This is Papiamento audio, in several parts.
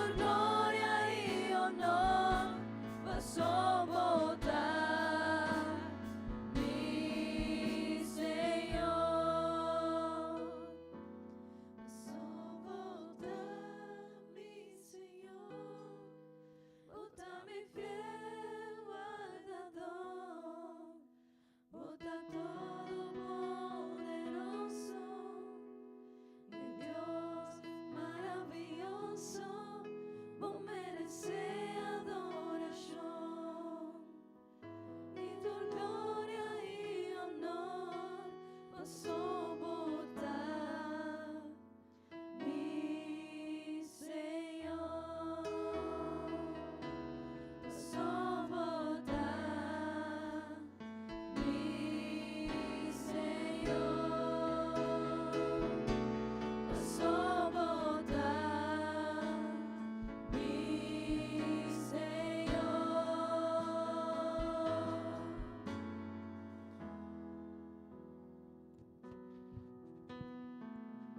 tur gloria i honor paso bo ta mi Señor. Paso bo ta mi Señor, bo ta mi fiel wardador. Bo ta todopoderoso, e Dios maravioso, bo meresé adorashon. I tur gloria i honor, paso bo ta mi Señor. Paso bo ta mi Señor. Paso bo ta mi Señor.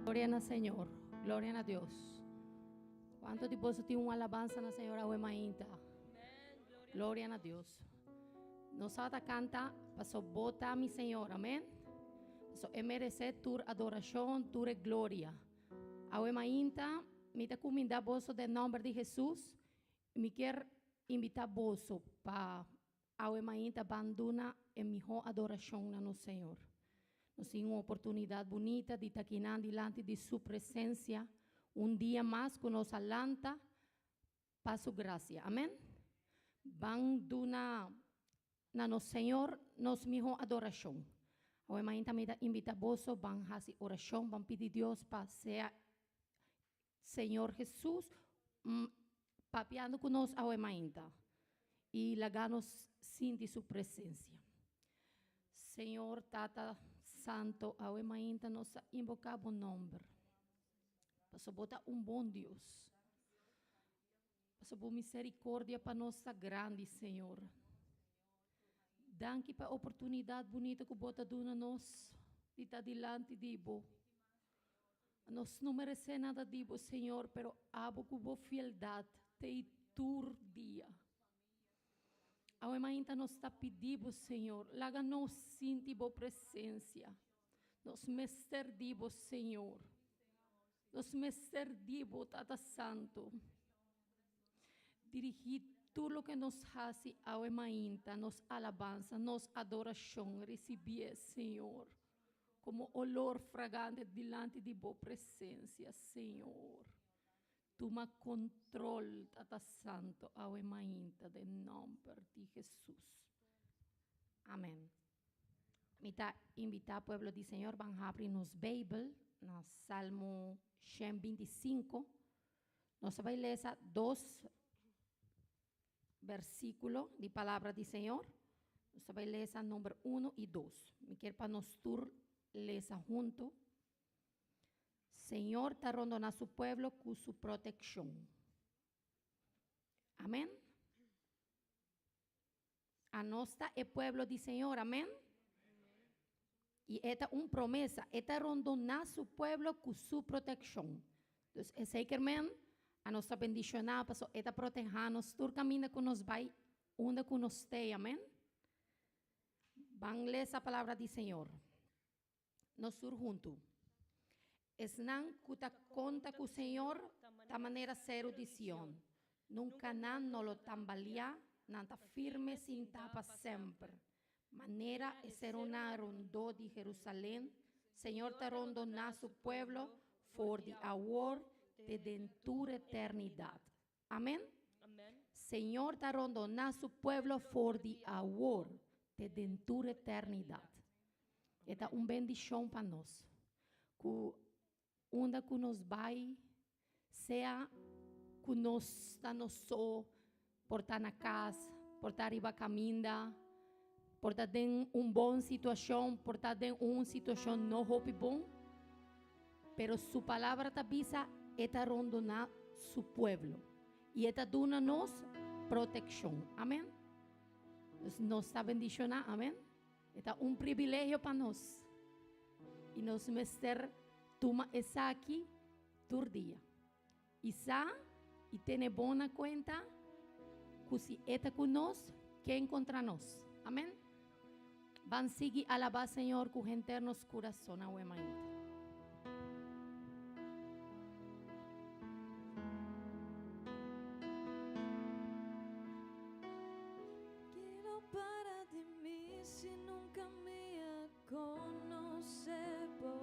Gloria na Señor, gloria na Dios. Cuanto di boso tin un alabanza na Señor awe mainta? Gloria na Dios. Nos ta canta paso bo ta mi Señor, amen. Paso e merece tur adoracion, tur e gloria. Awe mainta mi ta cuminda boso den nomber di Jesus. Mi kier invita boso pa Awe mainta ban duna e mihó adorashon na nos Señor. Nos tin un oportunidat bunita di ta kinan dilanti di Su presensia un dia mas ku nos a lanta pa Su grasia. Amen. Ban duna na nos Señor nos mihó adorashon. Awe mainta mi ta invita boso ban hasi orashon, ban pidi Dios pa sea Señor Jesus papiando cu nos awe mainta y laga nos sinti su presencia. Señor Tata Santo awe mainta nos ta invoca bo nomber pasobra bo ta un bon Dios. Pasobra bo misericordia pa nos ta grandi Señor. Danki pa e oportunidad bunita cu bo ta duna nos di ta dilanti di bo. Nos no meresé nada di bo, Señor, pero abo ku bo fieldat t'ei tur dia. Awe mainta nos ta pidi bo, Señor, laga nos sinti bo presensia. Nos mester di bo, Señor. Nos mester di bo, Tata Santu. Dirigí tur loke nos hasi awe mainta, nos alabansa, nos adorashon, risibié, Señor, komo olor fragante dilanti di bo presensia, Señor. Tuma kontrol, Tata Santo, awe mainta, den nòmber di Hesus. Amèn. Mi ta invitá pueblo di Señor ban habri nos Beibel na Salmo 125. Nos ta bai lesa dos versíkulo di palabra di Señor. Nos ta bai lesa number uno i dos. Mi kier pa nos tur lesa huntu. Señor ta rondoná su pueblo ku su protekshon. Amén. Anos ta e pueblo di Señor, amén. I e ta un promesa, e ta rondoná su pueblo ku su protekshon. Dus esei ker men, anos ta bendishoná paso e ta protehá nos tur kaminda ku nos bai, unda ku nos stay, amén. Ban lesa palabra di Señor. Nos tur huntu. Esnan ku ta konta ku Señor ta manera seru di Sion. Nunka nan no lo tambaliá, nan ta firme sintá pa semper. Manera e serunan rondó di Herusalen, Señor ta rondoná su pueblo for di awor te den tur eternidat. Amen. Señor ta rondoná su pueblo for di awor te den tur eternidat. E ta un bendishon pa nos ku unda ku nos bai, sea ku nos ta nos so, por ta na kas, por ta riba kaminda, por ta den un bon situashon, por ta den un situashon no hopi bon, Pero su palabra ta bisa e ta rondoná su pueblo i e ta duna nos protekshon. Amen. Dus nos ta bendishoná. Amen. E ta un privilegio pa nos. I nos mester tuma esaki tur dia. I sa. I tene bon na kuenta ku si E ta ku nos, ken kontra nos? Amen. Ban sigui alabá Señor ku henter nos kurason awe mainta. Ki lo para di mi si nunka mi a konosé bo?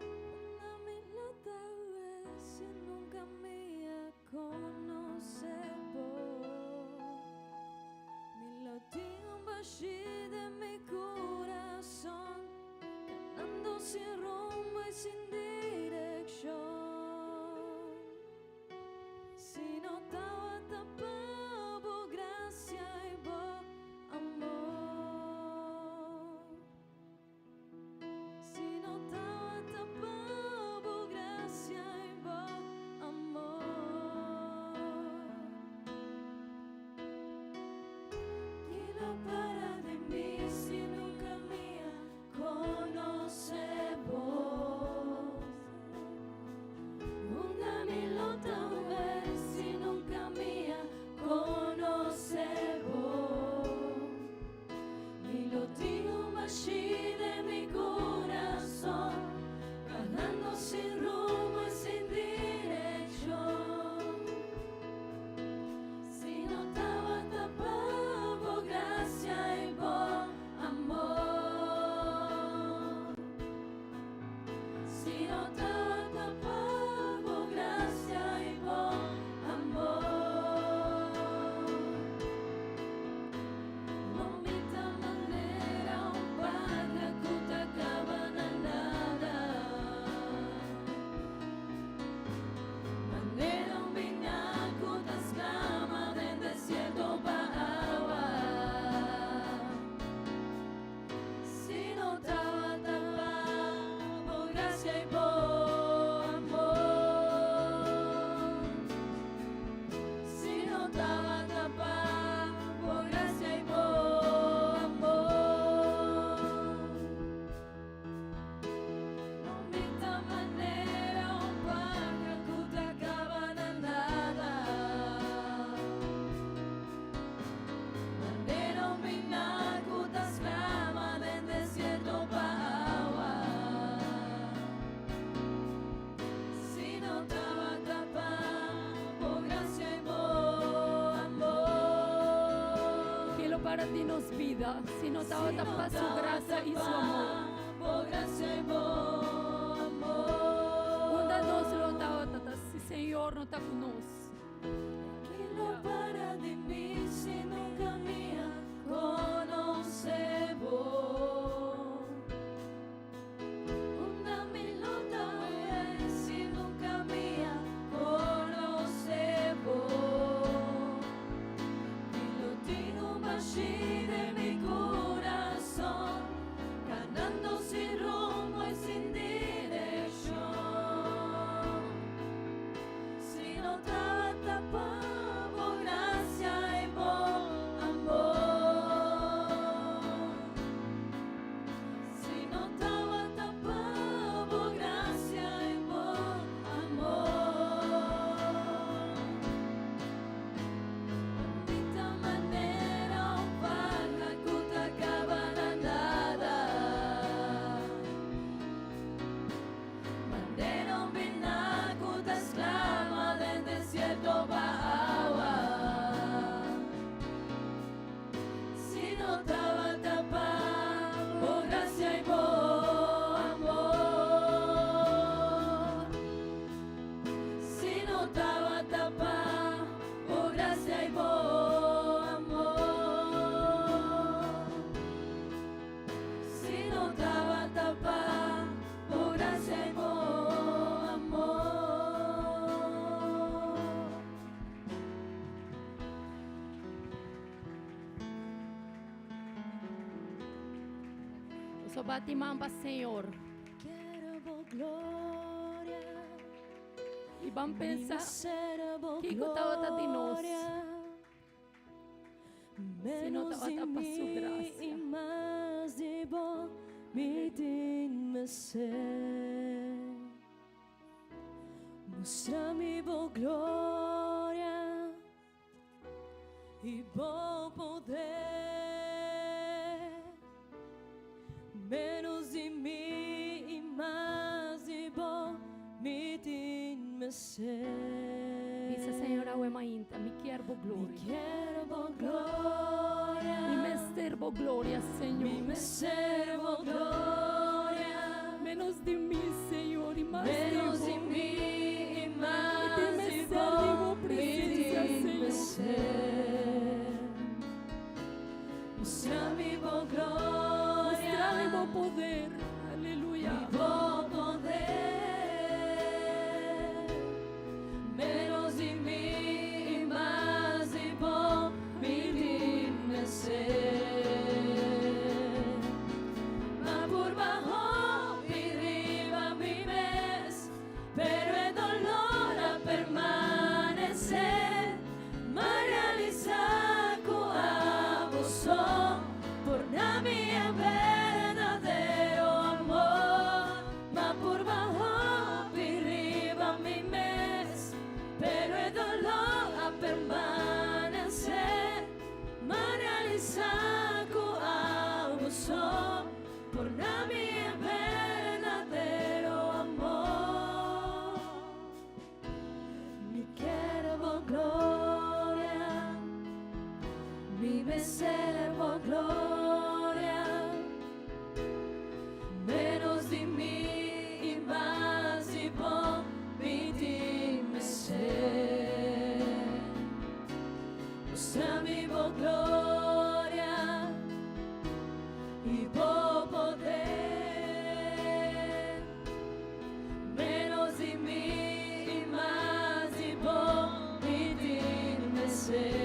Unda mi lo ta awe si nunka mi a konosé bo? Mi lo tin un bashí den mi kurason, kanando sin rumbo i sin direkshon. Si no tabata pa bo gracia i bo amor. Si no tabata pa bo gracia i bo amor. Ki lo para di mi si nunca mi a conoce bo? Unda mi lo ta awe si nunca mi a conoce bo? Mi lo tin un bashí den mi curason, canando sin rumbo y sin direccion. Si no tabata pa bo gracia y bo amor. Si no tabata pa bo gracia y bo amor. Lo mi ta manera un paha cu ta caba na nada. Manera un biña cu ta sclama den desierto pa awa. Si no tabata pa bo gracia y bo amor. Si no tabata pa bo gracia y bo amor. Lo mi ta manera un paha cu ta caba na nada. Manera un biña cu ta sclama den desierto pa awa. Si no tabata pa bo gracia y bo amor. Ki lo para di nos bida si no tabata pa su gracia y su amor? Bo gracia y bo amor. Unda nos lo tabata si Señor no ta cu nos? Ki lo para di mi si nunca mi a conoce bo? Unda mi lo ta awe si nunca mi a conoce bo? Mi lo tin un bashí den mi curason, canando sin rumbo y sin direccion. Si no tabata pa bo gracia y bo amor. Si no tabata pa bo gracia y bo amor. Mi ta manera un paha cu ta caba na nada. Manera un biña cu ta sclama den desierto pa awa. Si no tabata pa bo gracia y bo amor. Si no tabata pa bo gracia y bo amor. Si no tabata pa bo gracia y bo amor. So bati man pa Señor. Quiero bo gloria. Y ban pensa bo Kiko tabata di nos. Si no tabata pa su gracia. Y mas di bo mi tin mester. Mustra mi bo gloria i bo poder. Menos di mi i mas di bo mi tin mester. Bisa Señor awe mainta, mi kier bo Mi gloria. kier bo gloria. Mi mester bo gloria, Señor. Mi mester bo gloria. Menos di mi, Señor, i mas di Menos di bo. mi i mas Mi di mester di bo bo mi presencia, tin Señor. mester. Mustra mi bo gloria. Mustra mi bo poder. Aleluya. I bo poder. Menos di mi i mas di bo mi tin mester. M'a purba hopi riba mi mes, pero e dolor a permanesé. M'a realisá ku abo so por duna mi e berdadero amor. M'a purba hopi riba mi mes, pero e dolor a permanesé. M'a realisá ku abo so por duna mi e berdadero amor. Mi kier bo gloria, mi mester bo gloria. Menos di mi i mas di bo mi tin mester. Mustra mi bo gloria i bo poder. Menos di mi i mas di bo mi tin mester.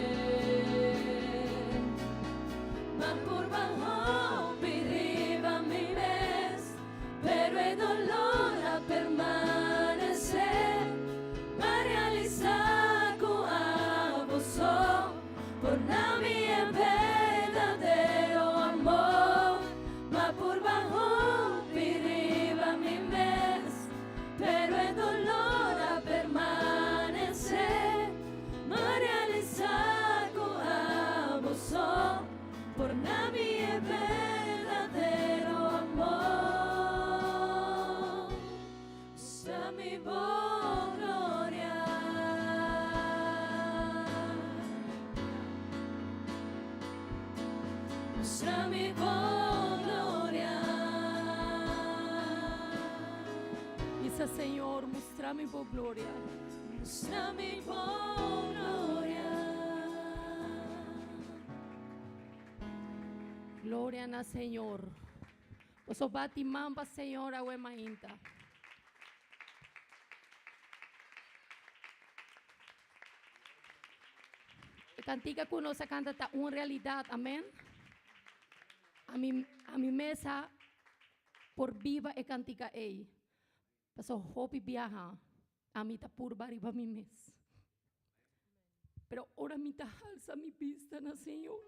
M'a purba hopi riba mi mes, pero e dolor a permanesé. M'a realisá ku abo so por duna mi e berdadero amor. M'a purba hopi riba mi mes, pero e dolor a permanesé. M'a realisá ku abo so por duna mi e berdadero amor. Mustra mi bo gloria. Mustra mi bo gloria. Bisa Señor, mustra mi bo gloria. Mustra mi bo gloria. Gloria na Señor. Boso bati man pa Señor awe mainta. E kantika ku nos a kanta ta un realidat, amen. Ami mes a por biba e kantika ei. Paso hopi biaha, ami ta purba riba mi mes. Pero ora mi ta halsa mi bista na Señor,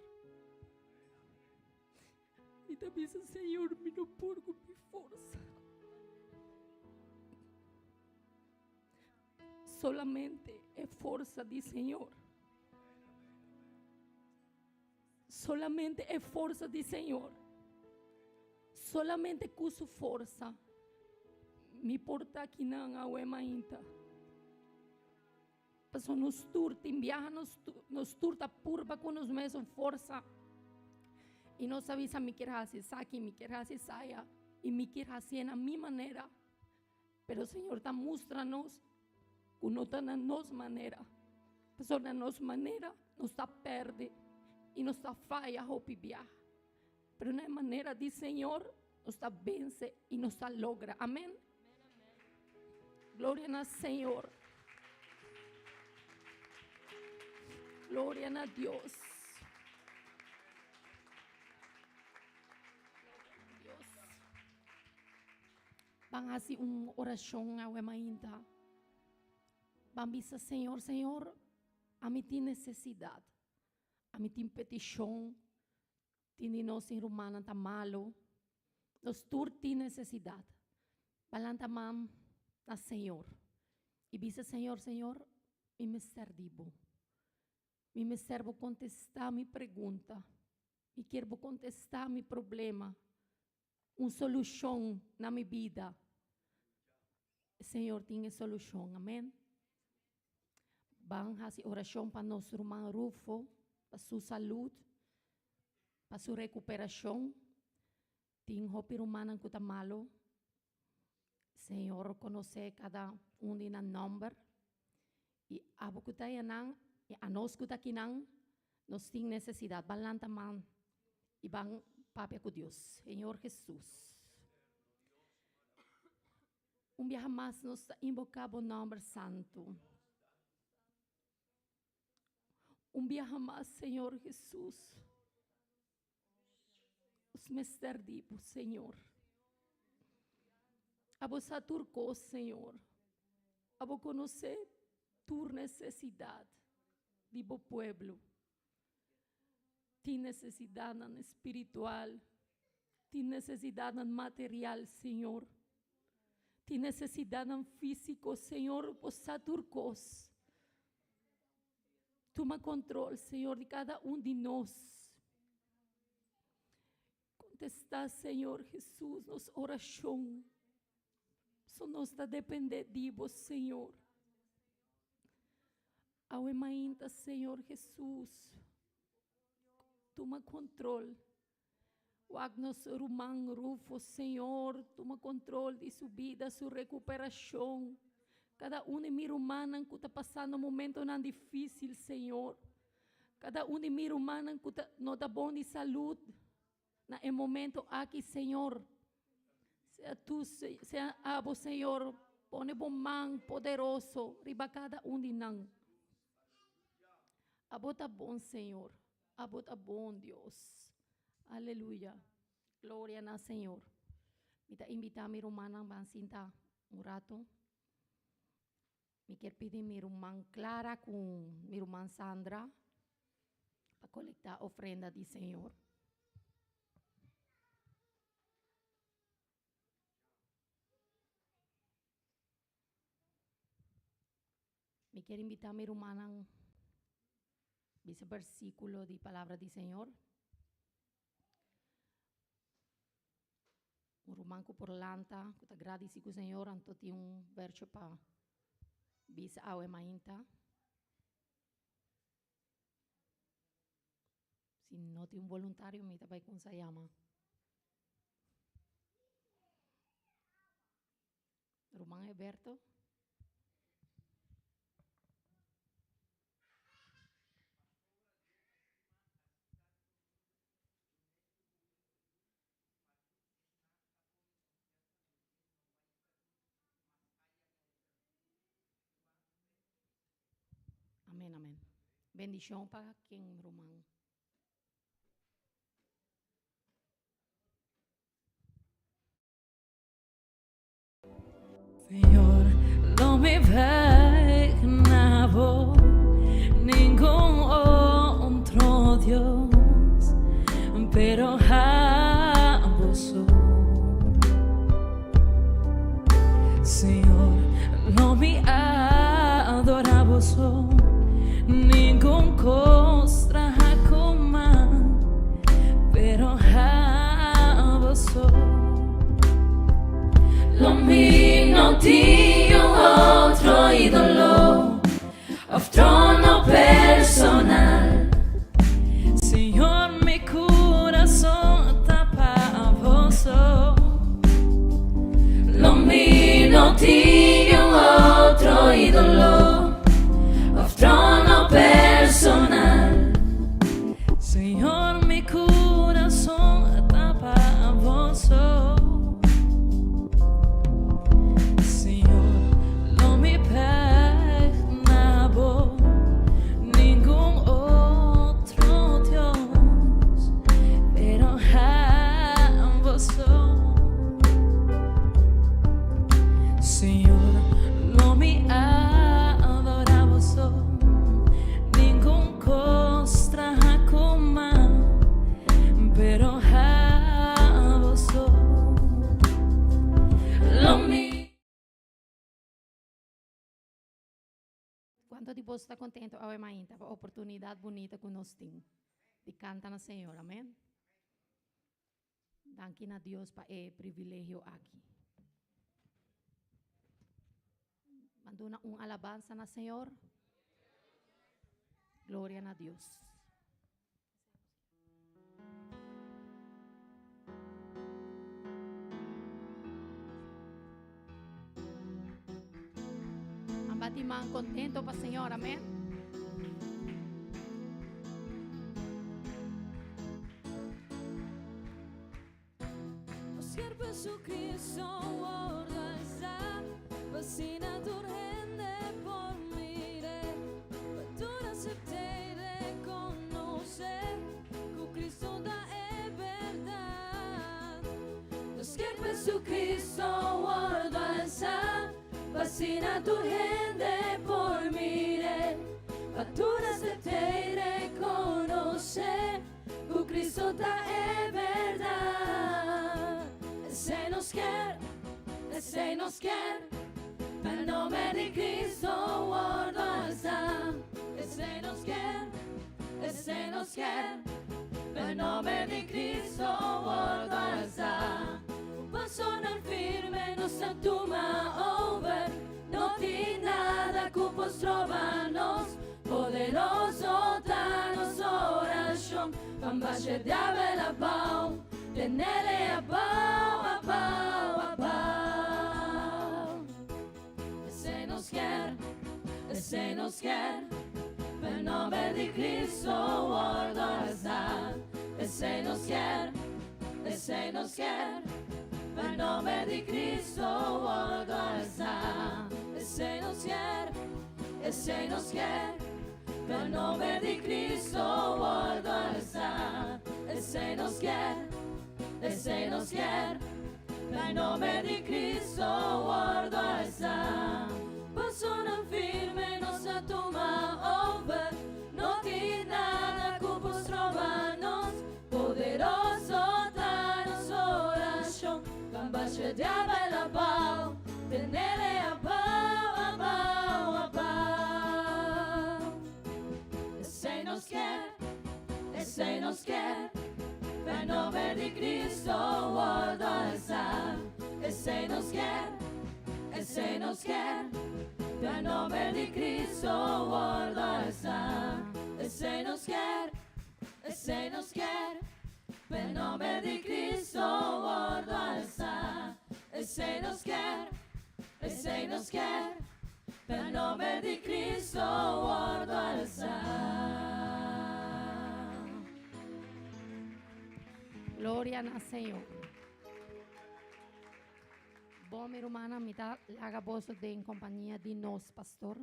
mi ta bisa, Señor, mi no por ku mi forsa. Solamente e forsa di Señor. Solamente e forsa di Señor. Solamente ku su forsa mi por ta akinan awe mainta. Paso nos tur tin biaha nos tur ta purba ku nos mesun forsa. I nos a bisa mi kier hasi esaki, mi kier hasi esaya i mi kier hasié na mi manera. Pero Señor ta mustra nos ku no ta na nos manera. Pasobra na nos manera nos ta perde i nos ta faya hopi biaha. Pero na e manera di Señor nos ta vense i nos ta logra. Amen. Gloria na Señor. Gloria na Dios. Dios. Ban hasi un orashon awe mainta. Ban bisa Señor, Señor, ami tin nesesidat. Ami tin petishon. Tin di nos tin rumannan ta malu. Nos tur tin nesesidat. Ban lanta man na Señor. I bisa Señor, Señor, mi mester di Bo. Mi mester Bo kontestá mi pregunta. Mi kier Bo kontestá mi problema. Un solushon na mi bida. Señor tin e solushon. Amèn. Ban hasi orashon pa nos ruman Rufo, pa su salud, pa su rekuperashon. Tin hopi rumannan ku ta malu. Señor konosé kada un di nan nòmber. I abo ku ta ayanan i anos ku ta akinan, nos tin nesesidat. Ban lanta man i ban papia ku Dios. Señor Hesus, un biaha mas nos ta inboká bo nòmber santu. Un biaha mas, Señor Hesus. Nos mester di bo, Señor. Abo sa tur kos, Señor. Abo konosé tur nesesidat di bo pueblo. Tin nesesidatnan spiritual, tin nesesidatnan material, Señor. Tin nesesidatnan físiko, Señor. Bo sa tur kos. Tuma control, Señor, di cada un di nos. Contesta, Señor Jesús, nos oracion. So nos ta depende di bo, Señor. Awe mainta, Señor Jesús, tuma control. Wak nos ruman Rufo, Señor, tuma control di su bida, su recuperacion. Cada un di mi rumannan cu ta pasando momentonan dificil, Señor. Cada un di mi rumannan cu ta no ta bon di salud na e momento aki, Señor. Sea tu, sea abo, Señor, pone bo man poderoso riba cada un di nan. Abo ta bon, Señor. Abo ta bon, Dios. Aleluya. Gloria na Señor. Mi ta invita mi rumannan ban sinta un rato. Mi kier pidi mi ruman Clara cu mi ruman Sandra pa colecta ofrenda di Señor. Mi kier invita mi rumannan bisa versiculo di palabra di Señor. Un ruman cu por lanta, cu ta gradici cu Señor, anto tin un verso pa bisa awe mainta. Si no tin un voluntario, mi ta bai cunsa yama. Ruman Heberto. Amen, amen. Bendicion pa ken, ruman? Señor, lo mi bai na bo, ningun otro Dios, pero abo so. Señor, lo mi adora bo so, ningun cos traha cu man, pero abo so. Lo mi no tin un otro ídolo of trono personal. Señor, mi corazón ta pa bo so. Lo mi no tin un otro ídolo of trono personal. Señor, mi corazón ta pa bo so. Señor, Kuantu di boso ta kontentu awe mainta pa oportunidat bunita ku nos tin di kanta na Señor? Amen. Danki na Dios pa e privilegio aki. Ban duna un alabansa na Señor. Gloria na Dios. Bati man contento pa Señor, amén. Nos kier pa Jesucristo wordo alzá, pa asina tur hende por mir'é, pa tur acept'é i reconocé cu Cristo ta e berdad. Nos kier pa Jesucristo wordo alzá, pa asina tur hende por mir'é, pa tur acept'é i reconocé Ku Cristo ta e berdad. Esei nos kier, esei nos kier, pa e nomber di Cristo wordo alzá. Esei nos kier, esei nos kier, pa e nomber di Cristo wordo alzá. Ku pasonan firme nos ta tuma over, no tin nada ku por stroba nos. Poderoso ta nos orashon, pan basha e diabel abou, tenele abou, abou, abou. Esei nos kier, esei nos kier, pa e nomber di Cristo wordo alzá. Esei nos kier, esei nos kier, pa e nomber di Cristo wordo alzá. Esei nos kier. Esei nos kier, pa e nomber di Cristo wordo alzá. Esei nos kier, esei nos kier, pa e nomber di Cristo wordo alzá. Pasonan firme nos a tuma over, no tin nada ku por stroba nos. Poderoso ta nos orashon, ban basha diabel abou, tenele abou, abou, abou. Esei nos kier, esei nos kier, pa e nomber di Cristo wordo alzá. Esei nos kier, esei nos kier, pa e nomber di Cristo wordo alzá. Esei nos kier. Esei nos kier, p'e nomber di Cristo wordo alzá. Esei nos kier, esei nos kier, p'e nomber di Cristo wordo alzá. Gloria na Señor. Bon, mi rumannan, mi ta laga boso den compañia di nos pastor.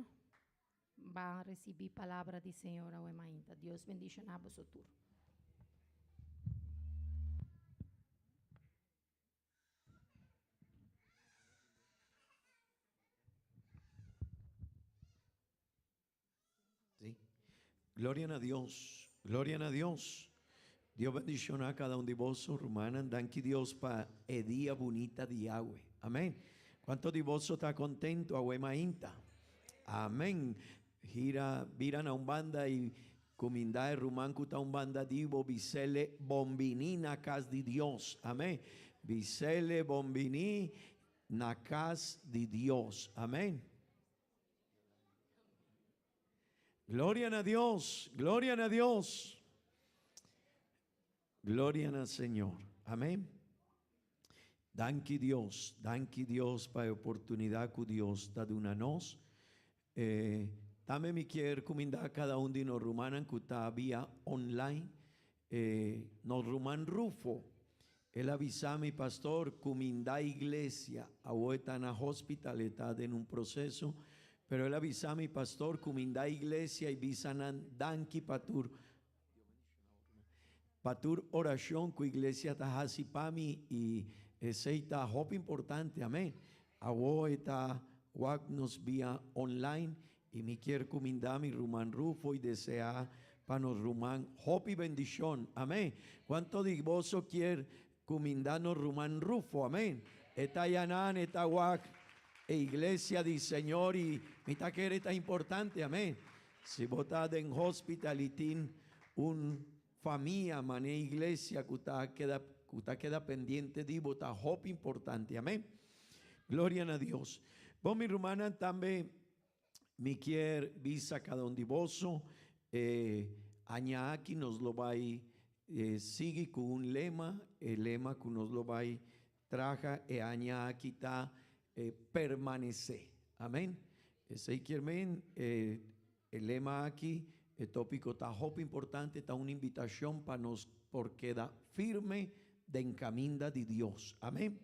Ban recibi palabra di Señor awe mainta. Dios bendiciona boso tur. Sí. Gloria na Dios. Gloria na Dios. Dios bendiciona cada un di boso, rumannan. Danki Dios pa e dia bunita di awe. Amen. Cuanto di boso ta contento awe mainta? Amen. Gira, bira na un banda y cuminda e ruman cu ta un banda di bo, bisele bonbini na cas di Dios. Amen. Bisele bonbini na cas di Dios. Amen. Gloria na Dios, gloria na Dios. Gloria na Señor. Amén. Danki Dios, danki Dios pa e oportunidad cu Dios ta duna nos. Eh, tambe mi kier cuminda cada un di nos rumannan cu ta via online. Eh, nos ruman Rufo, el a bisa mi, Pastor, cuminda iglesia. Awo e ta na hospital, e ta den un proceso, pero el a bisa mi, Pastor, cuminda iglesia y bisa nan danki pa tur pa tur oracion cu iglesia ta haci pa mi y esey ta hopi importante, amen. Awo e ta wak nos via online Y mi kier cuminda mi ruman Rufo y desea pa nos ruman hopi bendicion. Amen. Cuanto di boso kier cuminda nos ruman Rufo? Amen. E ta yanan, e ta wak. E iglesia di Señor y mi ta kere ta importante, amén. Si bo ta den hospital y tin un famia mane iglesia cu ta keda cu ta keda pendiente di bo ta hopi importante, amén. Gloria na Dios. Bon mi rumannan tambe mi kier bisa cada un di boso e aña aki nos lo bay sigui cu un lema, e lema cu nos lo bay Traha e aña aki ta permanece. Amen. Esey kier men e lema aki, e topico ta hopi importante, ta un invitacion pa nos por keda firme den caminda di Dios. Amen.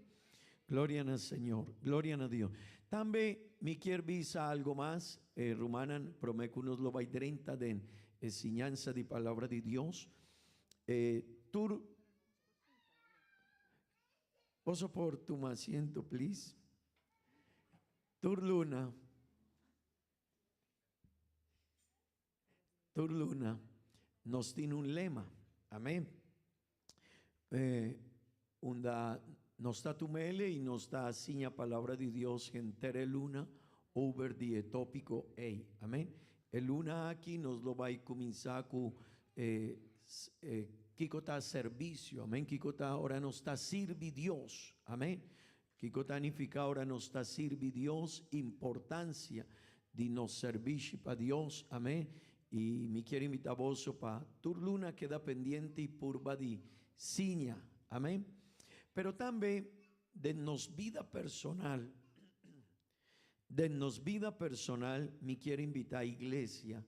Gloria na Señor. Gloria na Dios. Tambe mi kier bisa algo mas, rumannan, prome cu nos lo bay drenta den e siñansa di palabra di Dios. Tur. Boso por tuma asiento, please. Tur luna, tur luna nos tin un lema. Amén. Eh, unda nos ta tumele y nos ta siña palabra di Dios henter e luna over di e tópico ei. Amén. E luna aki nos lo bai cuminsa cu E kiko ta servisio? Amén. Kiko ta ora nos ta sirbi Dios? Amén. Kiko ta nifiká ora nos ta sirbi Dios? Importansia di nos serbishi pa Dios. Amén. I mi kier invitá boso pa tur luna keda pendiente i purba di siña. Amén. Pero tambe den nos bida personal, Den nos bida personal mi kier invita iglesia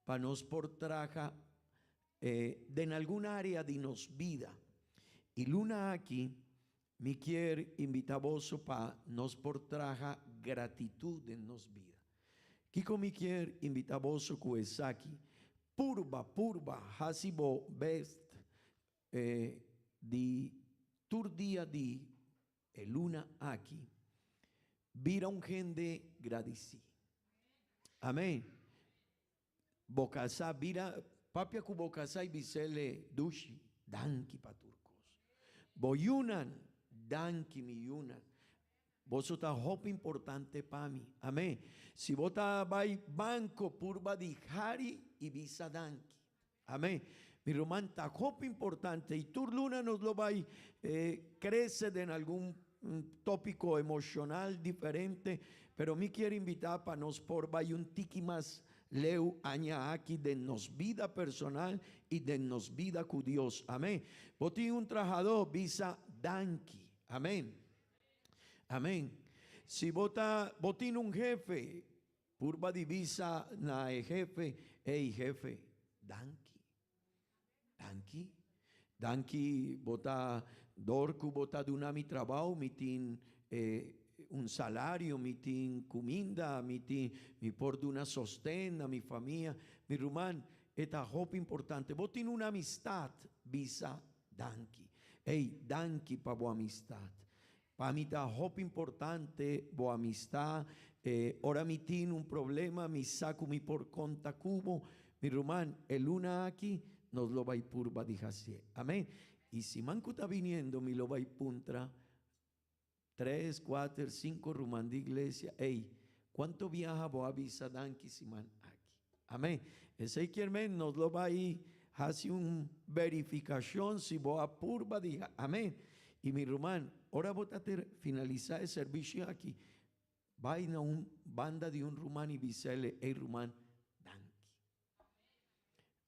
pa nos por traha den algun area di nos bida. Y luna aki mi kier invita boso pa nos por traha gratitud den nos bida. Kico mi kier invita boso cu esaki? Purba, purba, haci bo best di tur dia di E luna aki, bira un hende gradisí. Amén. Bo kasá, bira, papia ku bo kasá i bis'é dushi, danki pa tur kos. Bo yunan, danki mi yunan. Boso ta hopi importante pa mi. Amén. Si bo ta bai banko, purba di hari i bisa danki. Amén. Mi ruman ta hopi importante y tur luna nos lo bay crece den algun topico emocional diferente, pero mi kier invita pa nos por bay un tiki mas leu aña aki den nos bida personal y den nos bida cu Dios. Amén. Bo tin un trahador, bisa danki. Amén. Amén. Si bo ta, bo tin un jefe, Purba di bisa na e hefe, Ey hefe, danki. Danki. Danki bo ta dor ku bo ta duna mi trabou, mi tin un salario, mi tin kuminda, mi tin, mi por duna sosten na mi famia. Mi ruman, e ta hopi importante. Bo tin un amistat, bisa danki. Ey, danki pa bo amistat. Pa mi ta hopi importante bo amistad, e ora mi tin un problema mi sa cu mi por conta cu bo, mi ruman, e luna aki nos lo bay purba di hacié. Amen. Y siman cu ta biniendo mi lo bay puntra tres, cuater, cinco ruman di iglesia, ey, cuanto biaha bo a bisa danki siman aki? Amen. Esey kier men nos lo bay haci un verificacion si bo a purba di Amen. Y mi ruman, ora bo ta ter finalisa e servicio aki, bay na un banda di un ruman y bisele, ey ruman, danki.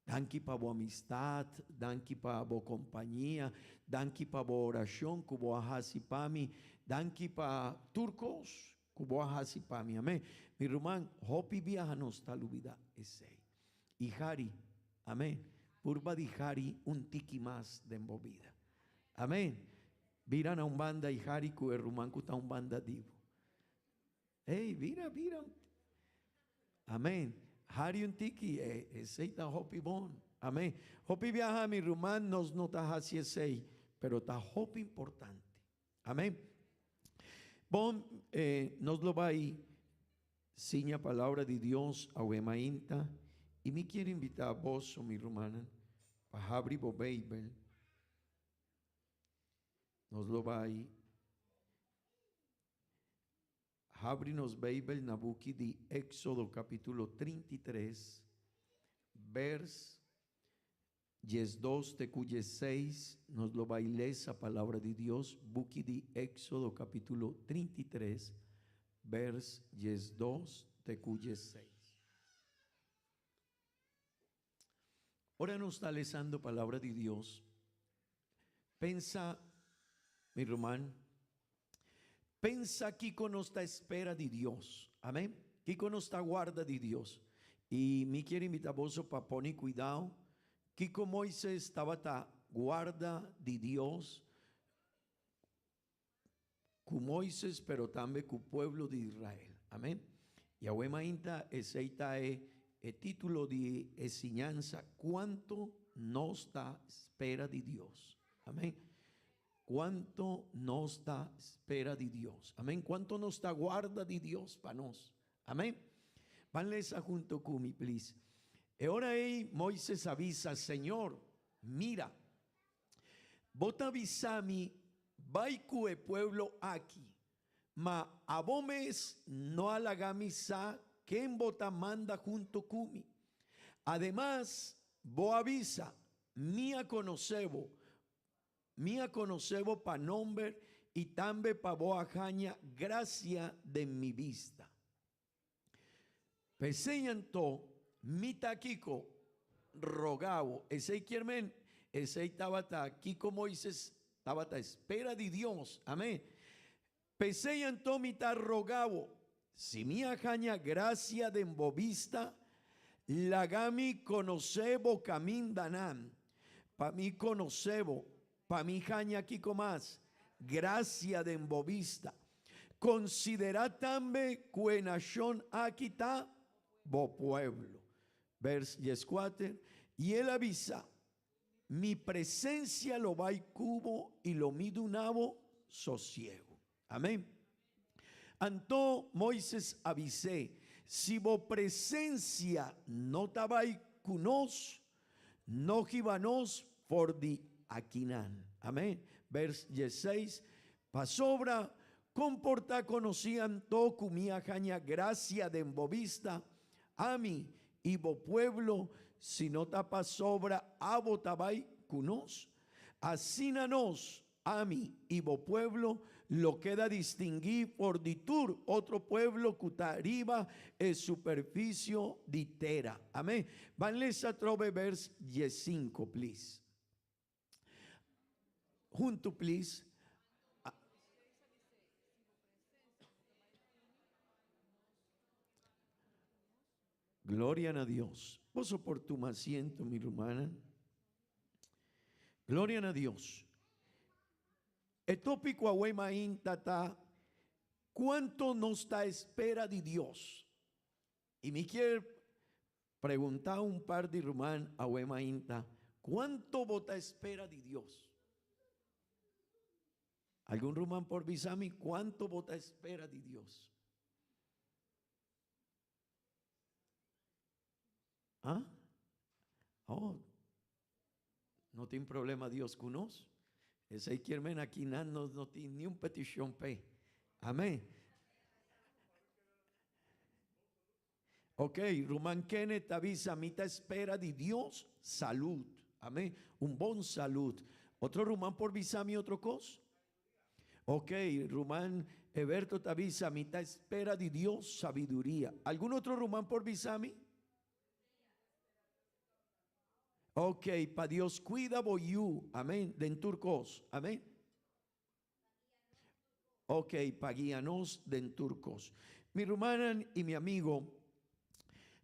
Danki pa bo amistad, danki pa bo compañia, danki pa bo oracion cu bo a haci pa mi, danki pa tur cos cu bo a haci pa mi. Amen. Mi ruman, hopi biaha nos ta lubida esey. Y hari, amen, purba di hari un tiki mas den bo bida. Amen. Bira na un banda y hari cu e ruman cu ta un banda di bo. Ey, bira, bira. Amen. Hari un tiki, e, esey ta hopi bon. Amen. Hopi biaha, mi ruman, nos no ta haci esey, pero ta hopi importante. Amen. Bon, eh, nos lo bay siña palabra di Dios awe mainta, y mi kier invita boso, mi rumannan, pa habri bo Bijbel. Nos lo bay. Habri nos Beibel na buki di Éxodo capítulo 33, vers 12 te ku 16. Nos lo bai lesa palabra di Dios, buki di Éxodo capítulo 33, vers 12 te ku 16. Ora nos ta lesando palabra di Dios, pensa, mi ruman, pensa kiko nos ta espera di Dios. Amén. Kiko nos ta warda di Dios. I mi kier invita boso pa pone cuidao kiko Moises tabata guarda di Dios ku Moises pero tambe ku pueblo di Israel. Amén. I awe mainta esei ta e e título di e siñansa, Kuantu nos ta spera di Dios. Amén. Kuantu nos ta spera di Dios. Amén. Kuantu nos ta guarda di Dios pa nos. Amén. Ban lesa hunto ku mi, please. E ora ei Moises a bisa, Señor, mira, Bo ta bisa mi, Bai ku e pueblo aki, ma abo mes no a laga mi sa ken bo ta manda hunto ku mi. Ademas, bo a bisa, Mi a konosé bo, mi a konosé bo pa nomber i tambe pa bo a haña grasia den mi bista. P'esei anto, mi ta kiko? Roga bo. Esei kier men, esei tabata kiko Moises tabata espera di Dios. Amen. P'esei anto mi ta roga bo, si mi a haña grasia den bo bista, laga mi konosé bo kamindanan, pa mi konosé bo, Pa mi haña kiko mas? Grasia den bo bista. Konsiderá tambe ku e nashon aki ta bo pueblo. Bers dieskuater, I el a bisa, Mi presensia lo bai ku bo i lo mi duna bo sosiegu. Amén. Anto Moises a bis'é, Si bo presensia no ta bai ku nos, no hiba nos for di akinan. Amén. Bers dieseis, Pasobra kon por ta konosí anto ku mi a haña grasia den bo bista, ami i bo pueblo, si no ta pasobra abo ta bai ku nos? Asina nos, Ami i bo pueblo lo keda distinguí for di tur otro pueblo ku ta riba e superfisio di tera. Amén. Ban lesa atrobe bers diesinku, please. Huntu, please. Gloria na Dios. Boso por tuma asiento, mi rumannan. Gloria na Dios. E tópiko awe mainta ta Kuanto nos ta espera di Dios? I mi kier preguntá un par di ruman awe mainta, kuanto bo ta espera di Dios? Algun ruman por bisa mi kuanto bo ta espera di Dios? Ah? Oh, no tin problema Dios ku nos. Esei kier men aki nan nos no tin ni un petishon p'e. Amen. Ok, ruman Kenneth ta bisa mi ta espera di Dios salud. Amen. Un bon salud. Otro ruman por bisa mi otro kos? Ok, ruman Eberto ta bisa, mi ta espera di Dios sabiduria. Algun otro ruman por bisa mi? Ok, pa Dios cuida bo yu. Amen. Den tur cos. Amen. Ok, pa guia nos den tur cos. Mi rumannan y mi amigo,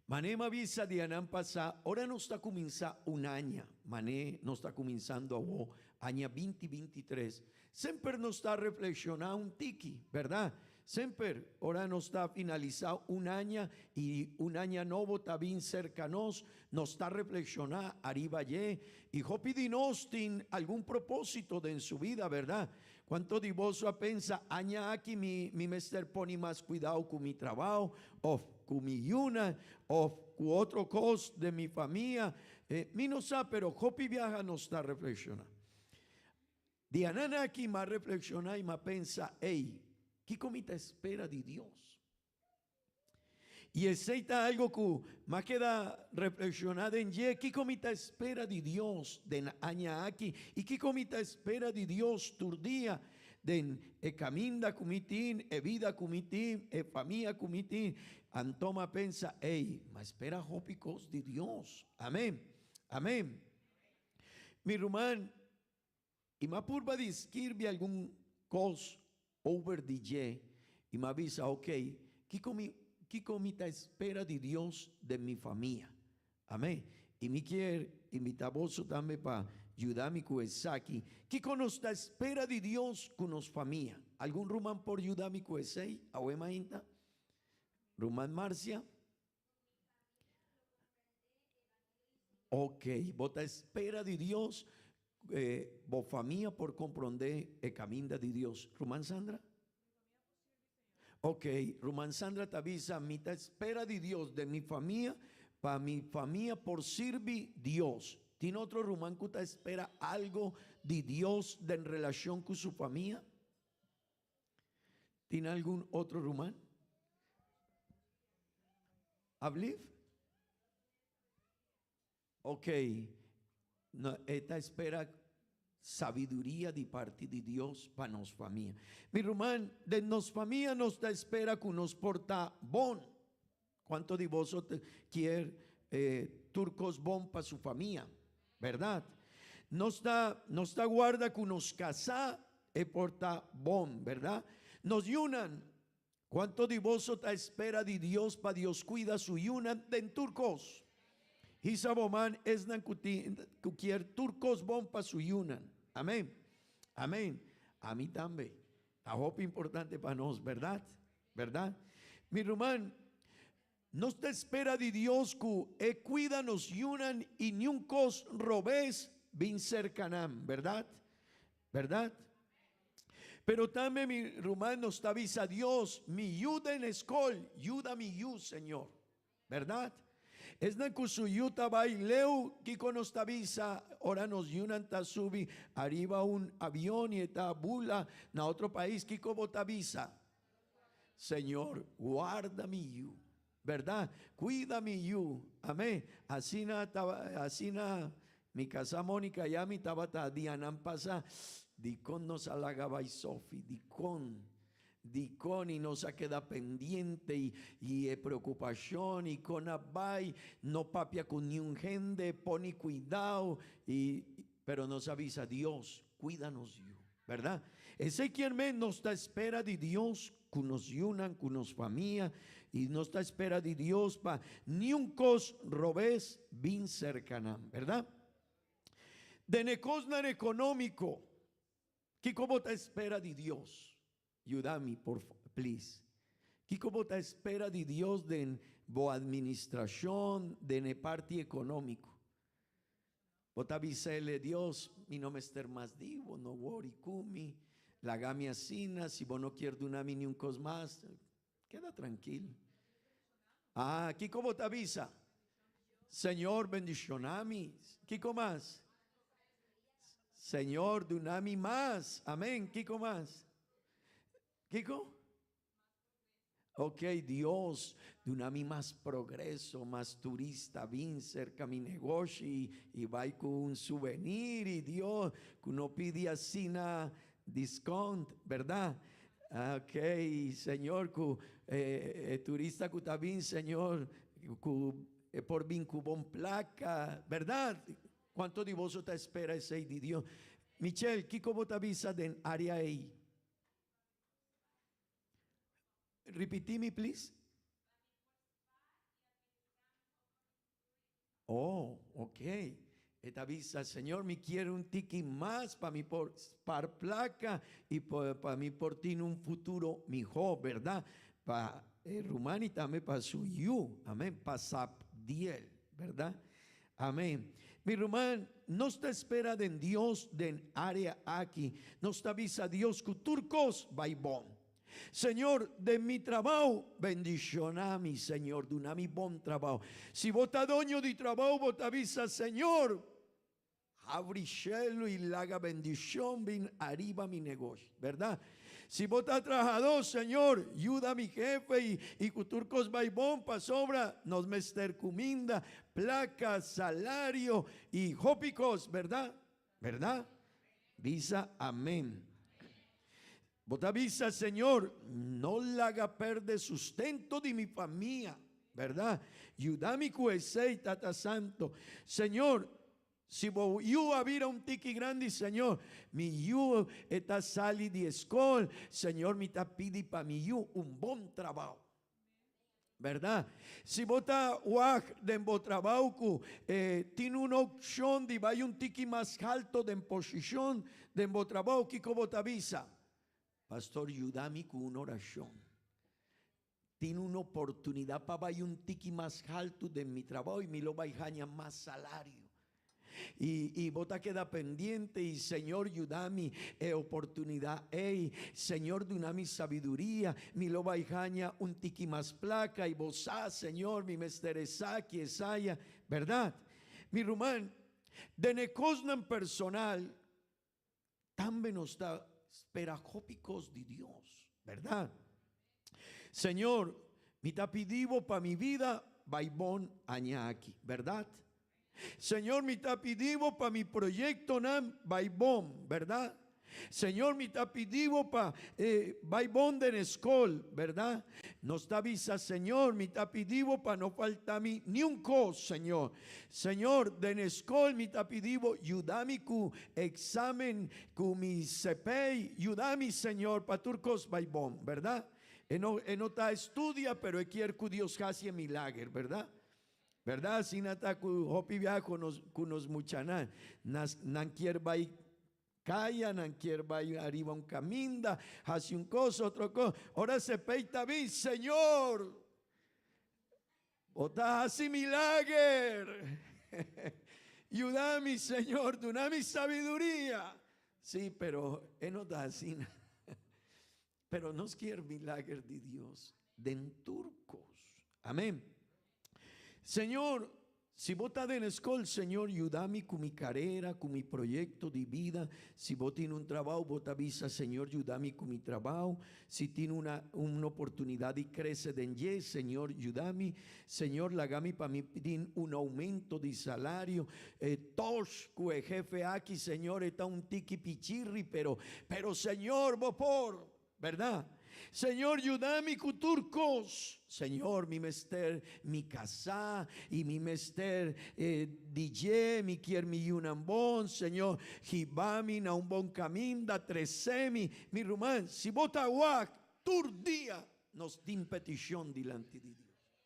Mané m'a bisa dianan pasá, ora nos ta kuminsá un aña, mané nos ta kuminsando awó, aña binti 23, semper nos ta reflekshoná un tiki, bèrdat? Semper ora nos ta finalisá un aña i un aña nobo ta bin serka nos, nos ta reflekshoná ariba dje i hopi di nos tin algun propósito den su bida, bèrdat? Kuantu di boso a pensa, Aña aki mi mi mester pone mas kuidao ku mi trabao, òf ku mi yunan, òf ku otro kos den mi famia? Mi no sa, pero hopi biaha nos ta reflekshoná. Dianan aki m'a reflekshoná i m'a pensa, Ey, Kiko mi ta spera di Dios? I esei ta algo ku m'a keda reflekshoná den dje, kiko mi ta spera di Dios den aña aki i kiko mi ta spera di Dios tur dia den e kaminda ku mi tin, e bida ku mi tin, e famia ku mi tin. Anto m'a pensa, ey, m'a spera hopi kos di Dios. Amen. Amen. Mi ruman, I m'a purba di skirbi algun kos over di dje i m'a bisa, Ok, kiko mi kiko mi ta spera di Dios den mi famia? Amén. I mi kier invitá boso tambe pa yuda mi ku esaki. Kiko nos ta spera di Dios ku nos famia? Algun ruman por yuda mi ku esei awe mainta? Ruman Marcia? Ok, bo ta espera di Dios, eh, bo famia por comprende e caminda di Dios. Ruman Sandra? Ok, Ruman Sandra ta bisa, mi ta espera di Dios den mi famia, pa mi famia por sirbi Dios. Tin otro ruman cu ta espera algo di Dios den relacion cu su famia? Tin algun otro ruman? Ablief? Ok, no, e ta espera sabiduria di parti di Dios pa nos famia. Mi ruman, den nos famia nos ta espera ku nos por ta bon. Kuanto di boso kier eh, tur kos bon pa su famia? Berdad? Nos ta, nos ta guarda ku nos kasá e por ta bon, berdad? Nos yunan, Cuanto di boso ta espera di Dios pa Dios cuida su yunan den tur cos? Hisa bo man esnan cu tin cu kier tur cos bon pa su yunan. Amen. Amen. Ami tambe. Ta hopi importante pa nos, berdad? Berdad? Mi ruman, nos ta espera di Dios cu e cuida nos yunan y niun cos robes bin cerca nan, berdad? Berdad? Pero tambe mi ruman nos ta bisa Dios, mi yu den eskol, yuda mi yu, Señor. Berdad? Esnan ku su yu ta bai leu, kiko nos ta bisa ora nos yunan ta subi ariba un avion i e ta bula na otro pais? Kiko bo ta bisa? Señor, guarda mi yu. Berdad? Cuida mi yu. Amén. Asina taba, asina mi casa Monica y ami tabata dianan pasa, dicon nos a laga bay Sofi? Dicon? Dicon? Y nos a keda pendiente y, y e preocupacion y con a bay, no papia cu niun hende, poni cuidao y, pero nos a bisa Dios, cuida nos yu. Berdad? Esey kier men nos ta espera di Dios cu nos yunan, cu nos famia, y nos ta espera di Dios pa niun cos robes bin cerca nan, berdad? Den e cosnan economico, kico bo ta espera di Dios? Yuda mi por please. Kico bo ta espera di Dios den bo administracion, den e parti economico? Bo ta bis'el, Dios, mi no mester mas di bo, no wori ku mi, laga mi asina, si bo no kier duna mi niun kos mas, keda trankil. Ah, kiko bo ta bisa? Señor, bendishoná mi. Kiko mas? Señor, duna mi mas. Amén. Kiko mas? Kiko? Ok Dios, duna mi mas progreso, mas turista bin cerca mi negoshi y bay cu un souvenir y Dios cu no pidi asina discount, berdad? Ok Señor cu e turista cu ta bin Señor cu e por bin cu bon placa, berdad? Cuanto di boso ta espera esey di Dios? Michelle, kico bo ta bisa den area ey? Ripití mi please. Oh, ok. E ta bisa, Señor, mi kier un tiki mas pa mi por spar placa y pa mi por tin un futuro miho, verdad? Pa e ruman y tambe pa su yu. Amen. Pa Sabdiel, verdad? Amen. Mi ruman, nos ta spera den Dios den area aki. Nos ta bisa Dios ku tur kos bai bon. Señor, den mi trabou, bendiciona mi, Señor, duna mi bon trabou. Si bo ta doño di trabou, bo ta bisa, Señor, habri shelu y laga bendicion bin ariba mi negoshi, berdad? Si bo ta trahadó, Señor, yuda mi jefe i i ku tur kos bai bon pasobra nos mester kuminda, plaka, salario i hopi kos, bèrdat? Bèrdat? Bisa amèn. Bo ta bisa, Señor, no laga pèrdè sustento di mi famia, bèrdat? Yuda mi ku esei, Tata Santo. Señor, Si bo yu a bira un tiki grandi, Señor, mi yu e ta sali di e skol, Señor, mi ta pidi pa mi yu un bon trabao. Berdad? Si bo ta wak den bo trabao ku e tin un opshon di bai un tiki mas halto den posishon den bo trabao, kiko bo ta bisa? Pastor, yuda mi ku un orashon. Tin un oportunidat pa bai un tiki mas haltu den mi trabou i mi lo bai haña mas salario. I, i bo ta keda pendiente i Señor yuda mi e oportunidat ei. Señor duna mi sabiduria, mi lo bai haña un tiki mas plaka i bo sa, Señor, mi mester esaki, esaya. Bèrdat? Mi ruman, den e kosnan personal, Tambe nos ta spera hopi kos di Dios, bèrdat? Señor, mi ta pidi bo pa mi vida bai bon aña aki, bèrdat? Señor, mi ta pidi bo pa mi proyektonan bai bon, bèrdat? Señor, mi ta pidi bo pa bai bon den e skol, bèrdat? Nos ta bisa, Señor, mi ta pidi bo pa no falta mi niun kos, Señor. Señor, den e skol mi ta pidi bo yuda mi ku eksamen, ku mi CPI, yuda mi, Señor, pa tur kos bai bon, bèrdat? E no, e no ta estudia, pero e kier ku Dios hasi e milager, bèrdat? Bèrdat? Asina ta ku hopi biaha ku nos, ku nos muchanan. Nas, nan kier bai Caya, nan kier bai ariba un caminda, haci un cos, otro cos. Ora CPI ta bin, Señor, bo ta haci milager. Yuda mi, Señor, duna mi sabiduria. Sí, pero e no ta asina. Pero nos kier milager di Dios den tur cos. Amén. Señor, si bo ta den escol, Señor, yuda mi cu mi carera, cu mi proyecto di bida. Si bo tin un trabao, bo ta bisa, Señor, yuda mi cu mi trabao. Si tin una, un oportunidad di crece den dje, Señor, yuda mi. Señor, laga mi pa mi tin un aumento di salario. E tos cu e jefe aki, Señor, e ta un tiki pichirri, pero, pero Señor, bo por, berdad? Señor, yuda mi cu tur cos. Señor, mi mester mi casá y mi mester di dje, mi kier mi yunan bon. Señor, hiba mi na un bon caminda, trece mi. Mi ruman, si bo ta wak, tur dia nos tin peticion dilanti di Dios.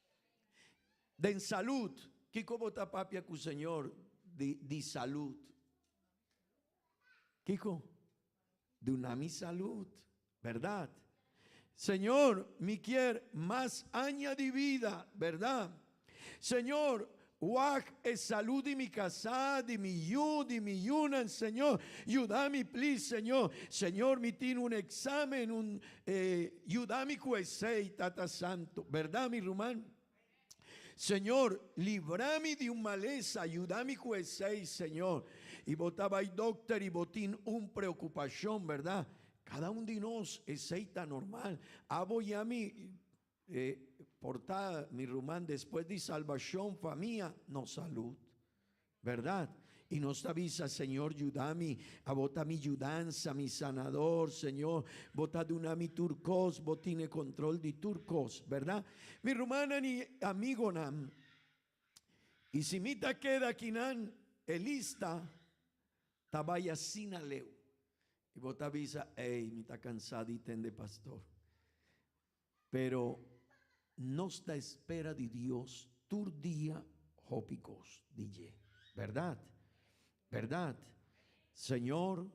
Den salud, kiko bo ta papia ku Señor di di salud? Kiko? Duna mi salud, berdad? Señor, mi kier mas aña di vida, berdad? Señor, wak e salud di mi casá, di mi yu, di mi yunan, Señor, yuda mi please, Señor. Señor, mi tin un examen, un eh, yuda mi cu esey, Tata Santo, berdad mi ruman? Señor, libra mi di un malesa, yuda mi cu esey, Señor. Y bo ta bay dokter y bo tin un preocupacion, berdad? Cada un di nos, esey ta normal. Abo y ami, eh, por ta, mi ruman, despues di salbacion, famia, nos salud. Berdad? Y nos ta bisa, Señor, yuda mi, abo ta mi yudansa, mi sanador, Señor, bo ta duna mi tur cos, bo tin e control di tur cos, berdad? Mi rumannan y amigonan, y si mi ta keda akinan, e lista ta bay asina leu. Y bo ta bisa, ey, mi ta cansa di tende pastor. Pero nos ta espera di Dios tur dia hopi kos di dje. Bèrdat? Bèrdat? Señor,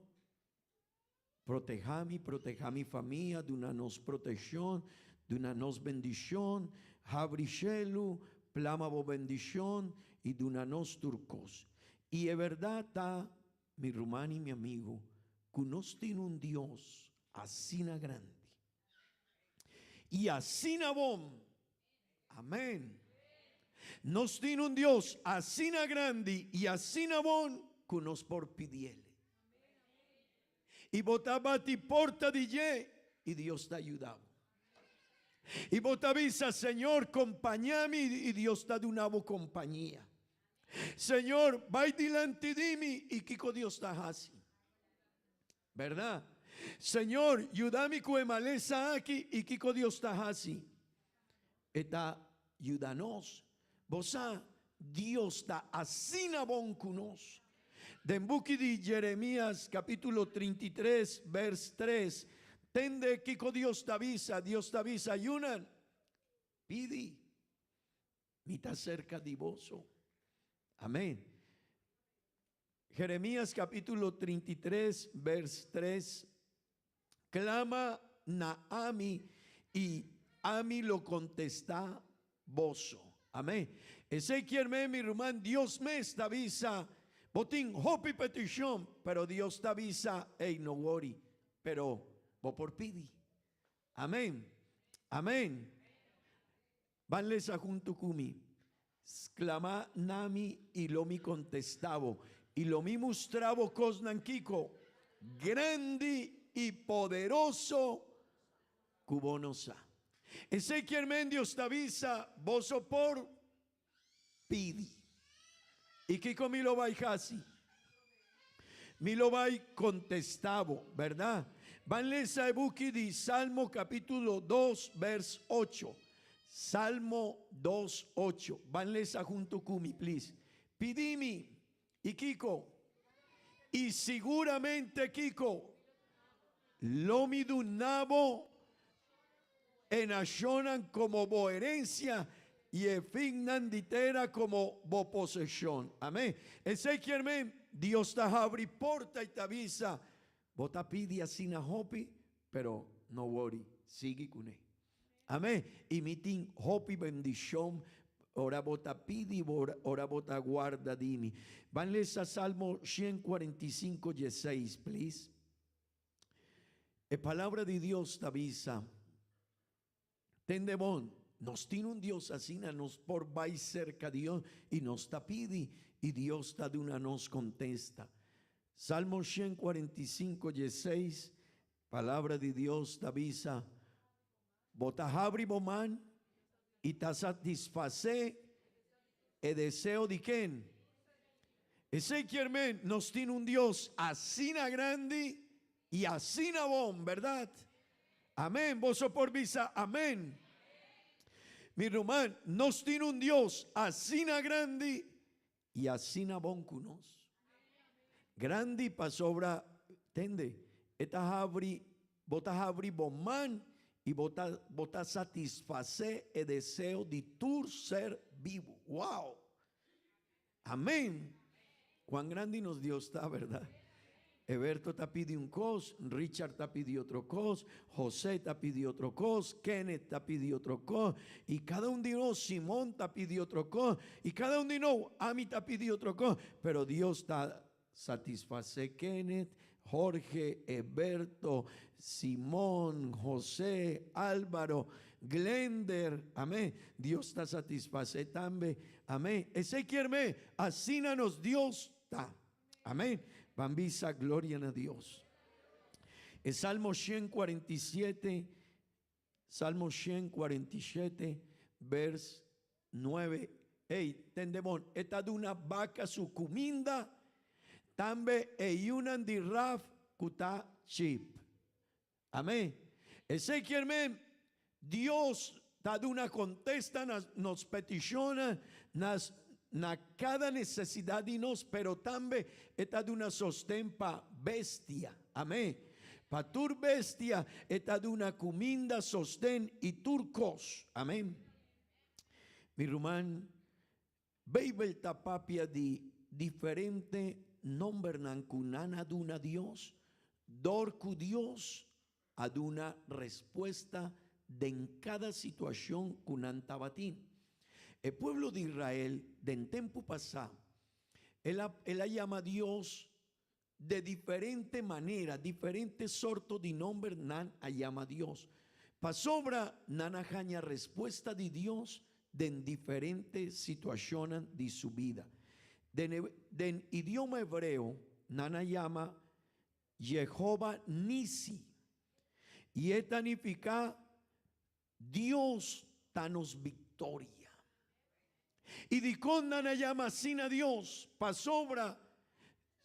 proteha mi, proteha mi famia, duna nos proteccion, duna nos bendicion, habri shelu, plama bo bendicion i duna nos tur kos. I e bèrdat ta, mi ruman i mi amigu, ku nos tin un Dios asina grandi. I asina bon. Amen. Nos tin un Dios asina grandi i asina bon ku nos por pidiele. I bo ta bati porta di dje. i Dios ta yuda bo. I bo ta bisa, Señor, kompañá mi, i Dios ta duna bo kompañia. Señor, bai dilanti di mi, i kiko Dios ta hasi? Berdad? Señor, yuda mi ku e malesa aki, i kiko Dios ta hasi? E ta yuda nos. Bo sa, Dios ta asina bon ku nos. Den buki di Jeremias kapítulo 33, bers 3, tende kiko Dios ta bisa. Dios ta bisa, Yunan, pidi, mi ta serka di boso. Amén. Jeremias kapítulo 33, bers 3, Klama na ami i ami lo kontestá boso. Amén. Esei kier men, mi ruman, Dios mes ta bisa, bo tin hopi petishon, pero Dios ta bisa, ey, no wori, pero bo por pidi. Amén. Amén. Ban lesa huntu ku mi. Sklama na mi i lo mi kontestá bo, i lo mi mustra bo kosnan kiko grandi i poderoso ku bo no sa. Esei kier men Dios ta bisa, Boso por pidi. I kiko mi lo bai hasi? Mi lo bai kontestá bo, bèrdat? Ban lesa e buki di Salmo kapítulo 2 bèrs 8. Salmo 2, 8. Ban lesa huntu ku mi, plis. Pidi mi, i kiko? I siguramente kiko? Lo mi duna bo e nashonnan komo bo herensia i e finnan di tera komo bo poseshon. Amén. Esei kier men, Dios ta habri porta i ta bisa, Bo ta pidi asina hopi, pero no wori, sigui kuné. Amén. I mi tin hopi bendishon ora bo ta pidi, ora bo ta guarda di mi. Ban lesa Salmo 145, 16, please. E palabra di Dios ta bisa, Tende bon, nos tin un Dios asina, nos por bai serka Dios i nos ta pidi i Dios ta duna nos kontesta. Salmo 145, 16, palabra di Dios ta bisa, Bo ta habri bo man i ta satisfasé e deseo di ken? Esei kier men nos tin un Dios asina grandi i asina bon, bèrdat? Amén. Boso por bisa amén. Mi ruman, nos tin un Dios asina grandi i asina bon ku nos. Grandi pasobra, tende, e ta habri, bo ta habri bo man i bo ta, bo ta satisfasé e deseo di tur ser bibu. Wow! Amén! Cuán grandi nos Dios ta, verdad? Eberto ta pidi un cos, Richard ta pidi otro cos, José ta pidi otro cos, Kenneth ta pidi otro cos, y cada un di nos, Simón ta pidi otro cos, y cada un di nos, ami ta pidi otro cos, pero Dios ta satisface Kenneth, Jorge, Eberto, Simón, José, Álvaro, Glender, amén. Dios ta satisface tambe, amén. Esey kier me, asina nos Dios ta. Amén. Ban bisa gloria na Dios. E Salmo 147, Salmo 147, vers 9. Ey, tende bon, e ta duna baka su kuminda, tambe e yunan di raf ku ta chip. Amén. Esei kier men, Dios ta duna kontesta na nos petishonnan, nas na kada nesesidat di nos, pero tambe e ta duna sosten pa bestia. Amén. Pa tur bestia e ta duna kuminda, sosten i tur kos. Amén. Mi ruman, Beibel ta papia di diferente nombernan ku nan a duna Dios dor ku Dios a duna respuesta den kada situashon ku nan tabatin. E pueblo di Israel den tempu pasá, el a el a yama Dios De diferente manera, diferente sorto di nomber nan a yama Dios. Pasobra nan a haña respuesta di Dios den diferente situashonnan di su bida. Den den idioma hebreo nan a yama Jehova Nisi. I e ta nifiká Dios ta nos viktoria. I dikon nan a yama asina Dios? Pasobra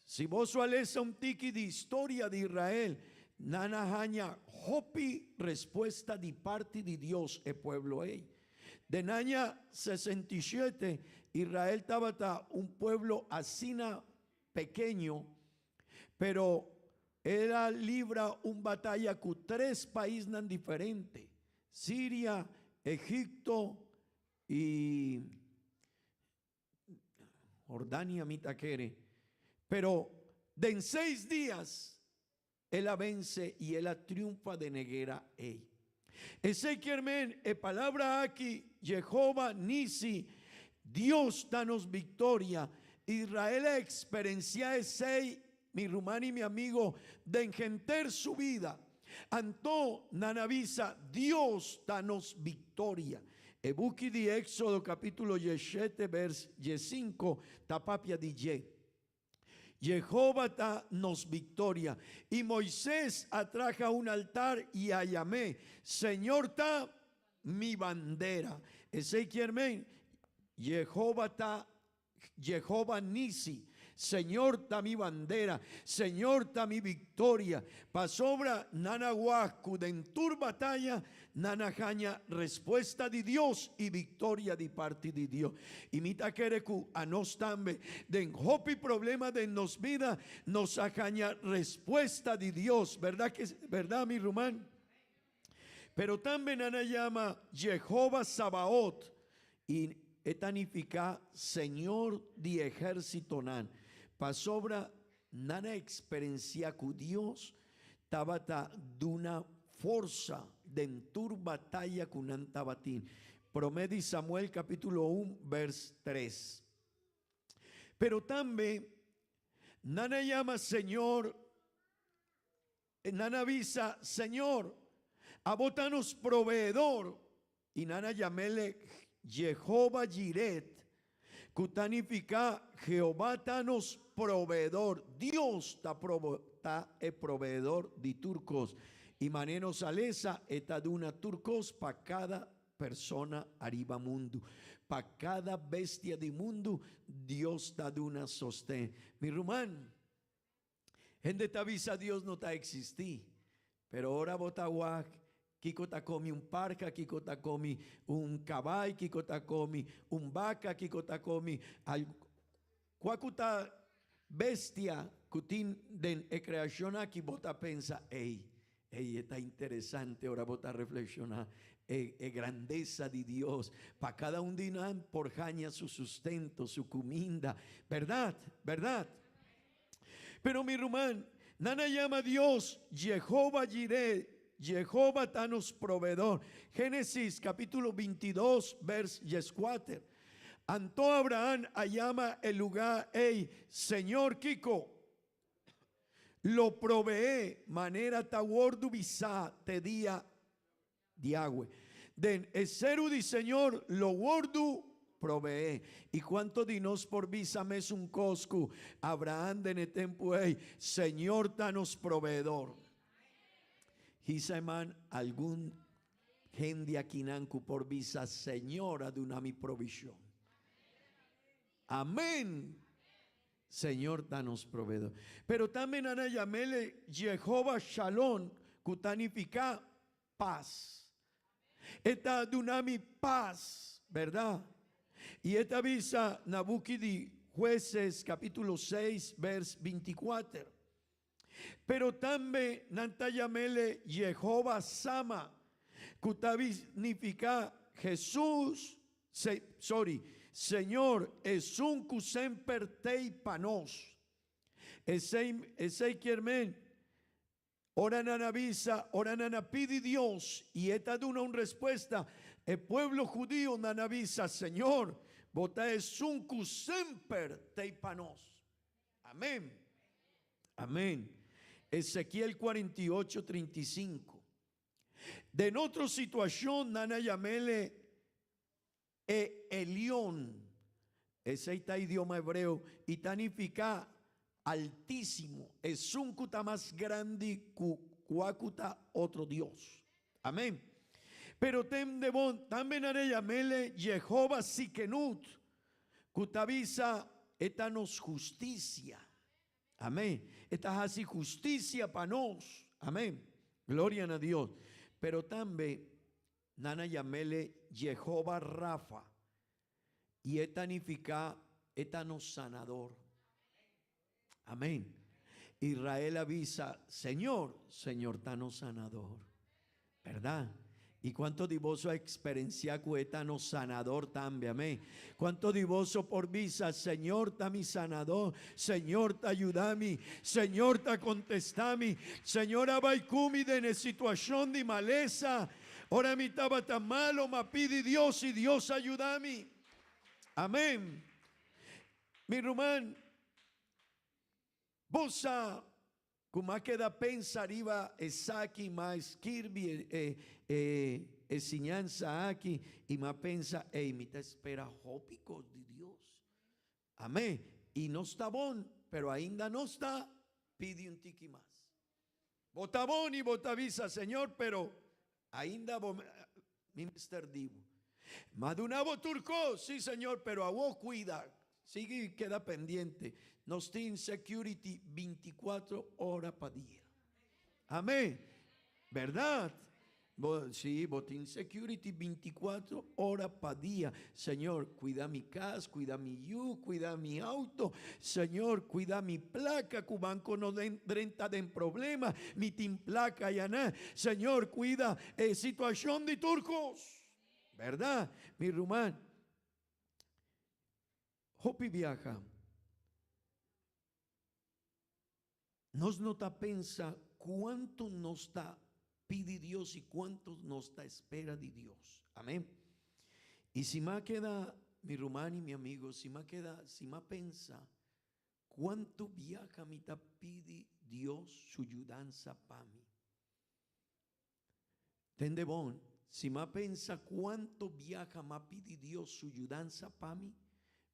si boso a lesa un tiki di historia di Israel, nan a haña hopi respuesta di parti di Dios e pueblo ei. Den aña 67, Israel tabata un pueblo asina pekeño, pero el a libra un bataya ku tres paisnan diferente, Siria, Egipto i Jordania mi ta kere. Pero den seis dias el a vense i el a triunfa den e guera ei. Esei kier men e palabra aki, Jehova Nisi, Dios ta nos victoria. Israel a experencia esei, mi ruman i mi amigo, den henter su bida. Anto nan a bisa, Dios ta nos victoria. E buki di Éxodo capítulo 17 vers 15 ta papia di dje. Jehova ta nos victoria. I Moises a traha un altar i a yam'é, Señor ta mi bandera. Esei kier men, Jehova ta Jehova Nisi, Señor ta mi bandera, Señor ta mi victoria. Pasobra nan a wak cu den tur bataya Nan a haña respuesta di Dios i viktoria di parti di Dios. I mi ta kere ku anos tambe, den hopi problema den nos bida, nos a haña respuesta di Dios. Bèrdat ke bèrdat, mi ruman? Pero tambe nan a yama Jehova Sabaot, i e ta nifiká Señor di ehérsitonan, pasobra Nan a eksperensiá ku Dios tabata duna forsa den tur bataya ku nan tabatin. Promé di Samuel kapítulo un bèrs tres. Pero tambe nan a yama Señor, nan a bisa, Señor, abo ta nos proveedor. I nan a yam'é Jehova Jiret, ku ta nifiká Jehová ta nos proveedor. Dios ta ta e proveedor di tur kos. I manera nos a lesa, e ta duna tur kos pa kada persona ariba mundu. Pa kada bestia di mundu, Dios ta duna sosten. Mi ruman, Hende ta bisa Dios no ta existi, pero ora bo ta wak kico ta comi un parca, kico ta comi un cabay, kico ta comi un baca, kico ta comi al cua cu ta bestia cu tin den e creacion aki bo ta pensa ey, ey e ta interesante ora bo ta reflexiona e e grandeza di Dios pa cada un di nan por haña su sustento, su cuminda, berdad, berdad. Pero mi ruman, nan a yama Dios Jehova Jireh, Jehova ta nos proveedor. Génesis capítulo 22, vers 14. Anto Abraham a yama e lugá ei, Señor kiko? Lo proveé manera ta wordu bisá te dia Di awe. Den e seru di Señor lo wordu proveé. I cuanto di nos por bisa mesun cos cu Abraham den e tempu ei, Señor ta nos proveedor? Hisa e man algun hende akinan cu por bisa, Señor a duna mi provision. Amen! Señor ta nos proveedor. Pero tambe nan a yam'el Jehova Shalom, cu ta nifica pas. E ta duna mi pas, berdad? I e ta bisa na buki di Jueces capitulo 6 vers 24. Pero tambe nan ta yam'el Jehova Sama, cu ta nifica Jesus, sorry, Señor, esun cu semper t'ey pa nos. Esey, esey kier men, Ora nan a bisa, ora nan a pidi Dios i E ta duna un respuesta, e pueblo hudiu nan a bisa, Señor, bo ta esun ku semper t'ei pa nos. Amen. Amen. Ezekiel 48, 35. Den otro situashon nan a yam'ele E Elión, esei ta idioma hebreo i ta nifiká Altísimo, esun ku ta mas grandi ku Kua ku ta otro Dios. Amén. Pero tende bon, tambe nan a yam'ele Jehova Sikenut, ku ta bisa e ta nos hustisia. Amén. E ta hasi hustisia pa nos. Amén. Gloria na Dios. Pero tambe nan a yam'ele Jehova Rafa, i e ta nifiká e ta nos sanador. Amén. Israel a bisa, Señor, Señor ta nos sanador. Berdad? I kuantu di boso a eksperensiá ku e ta nos sanador tambe? Amén. Kuantu di boso por bisa, Señor ta mi sanador, Señor ta yuda mi, Señor ta kontestá mi, Señor a bai ku mi den e situashon di malesa, ora mi tabata malo, m'a pidi Dios i Dios a yuda mi. Amén. Mi ruman, bo sa ku m'a keda pensa riba esaki, m'a skirbi e e e siñansa aki i m'a pensa, ey, mi ta spera hopi kos di Dios. Amén. I nos ta bon, pero ainda nos ta pidi un tiki mas. Bo ta bon i bo ta bisa, Señor, pero ainda bo mi mester di bo. M'a duna bo tur kos, sí, Señor, pero awor kuida, sigui keda pendiente. Nos tin security binticuatro ora pa dia. Amén. Berdad? Bo, sí, bo tin security binticuatro ora pa dia. Señor, cuida mi cas, cuida mi yu, cuida mi auto. Señor, cuida mi placa cu banco no den, drenta den problema. Mi tin placa yaná. Señor, cuida e situacion di tur cos. Berdad, mi ruman? Hopi biaha. Nos no ta pensa cuanto nos ta pidi Dios y cuanto nos ta espera di Dios. Amén. Y si m'a keda, mi ruman y mi amigo, si m'a keda, si m'a pensa cuanto biaha mi ta pidi Dios su yudansa pa mi. Tende bon, si m'a pensa cuanto biaha m'a pidi Dios su yudansa pa mi,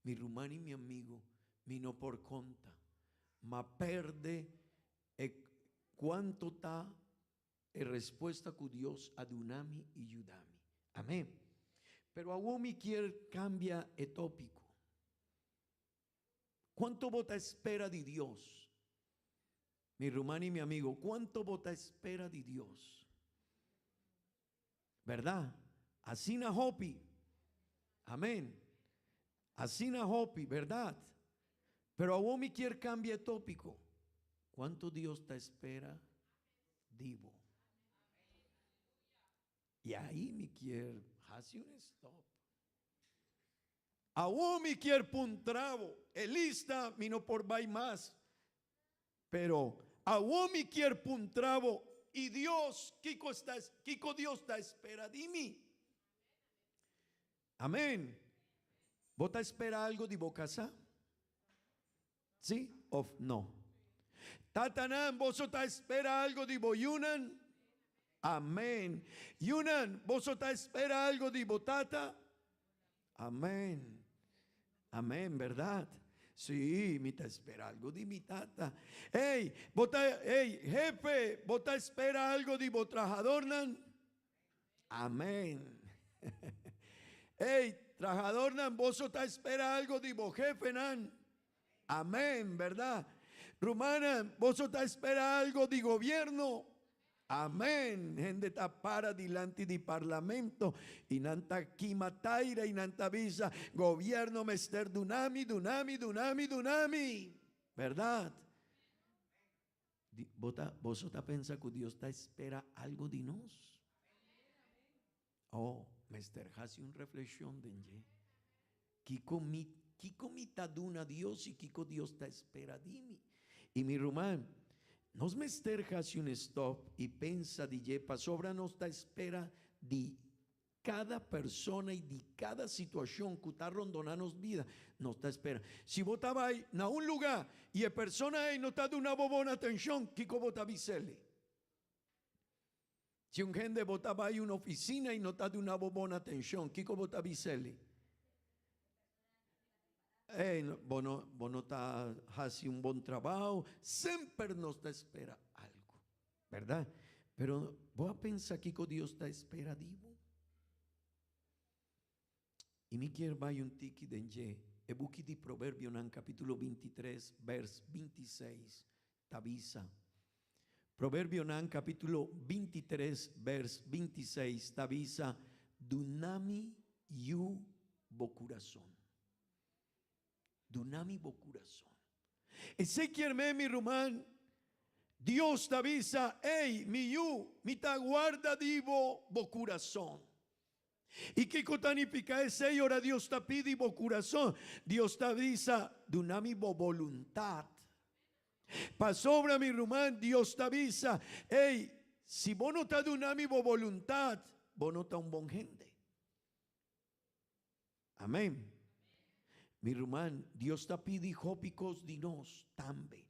mi ruman y mi amigo, mi no por conta. M'a perde e cuanto ta e respuesta cu Dios a duna mi y yuda mi. Amen. Pero awor mi kier cambia e topico. Cuanto bo ta spera di Dios? Mi ruman y mi amigo, cuanto bo ta spera di Dios? Berdad? Asina hopi. Amen. Asina hopi, berdad? Pero awor mi kier cambia e topico. Cuanto Dios ta spera di bo? Y ahí mi kier haci un stop. Awor mi kier puntra bo, e lista mi no por bay mas, pero awor mi kier puntra bo, y Dios, kico sta, kico Dios ta espera di mi? Amen. Bo ta espera algo di bo casa? Sí of no? Tatanan, boso ta espera algo di bo yunan? Amen. Yunan, boso ta espera algo di bo tata? Amen. Amen, berdad? Sí, mi ta espera algo di mi tata. Ey, bo ta, ey, jefe, bo ta espera algo di bo trahadornan? Amen. Ey, trahadornan, boso ta espera algo di bo jefenan? Amen, berdad? Rumannan, boso ta espera algo di gobierno? Amen. Hende ta para dilanti di parlamento y nan ta kima taira y nan ta bisa, gobierno mester dunami, dunami, dunami, dunami. Berdad? Bo ta, boso ta pensa ku Dios ta espera algo di nos? Oh, mester hasi un reflexion den dje. Kiko mi, kiko mi ta duna Dios i kiko Dios ta espera di mi? I mi ruman, nos mester hasi un stop i pensa di dje pasobra nos ta espera di Kada persona i di kada situashon ku ta rondoná nos bida, nos ta spera. Si bo ta bai na un lugá i e persona ei no ta duna bo bon atenshon, kiko bo ta bis'el? Si un hende bo ta bai un ofisina i no ta duna bo bon atenshon, kiko bo ta bis'el? Ei, bo no, bo no ta hasi un bon trabou. Semper nos ta spera algu, bèrdat? Pero bo a pensa kiko Dios ta espera di bo? I mi kier bai un tiki den dje. E buki di Proverbionan kapítulo 23, bers 26 ta bisa. Proverbionan kapítulo 23, bers 26 ta bisa, Duna mi yu bo kurason. Duna mi bo kurason. Esei kier men, mi ruman, Dios ta bisa, Ey, mi yu, mi ta guarda di bo bo kurason. I kiko ta nifiká esei ora Dios ta pidi bo kurason? Dios ta bisa, Duna mi bo boluntat. Pasobra, mi ruman, Dios ta bisa, Ey, si bo no ta duna mi bo boluntat, bo no ta un bon hende. Amén. Mi ruman, Dios ta pidi hopi kos di nos tambe.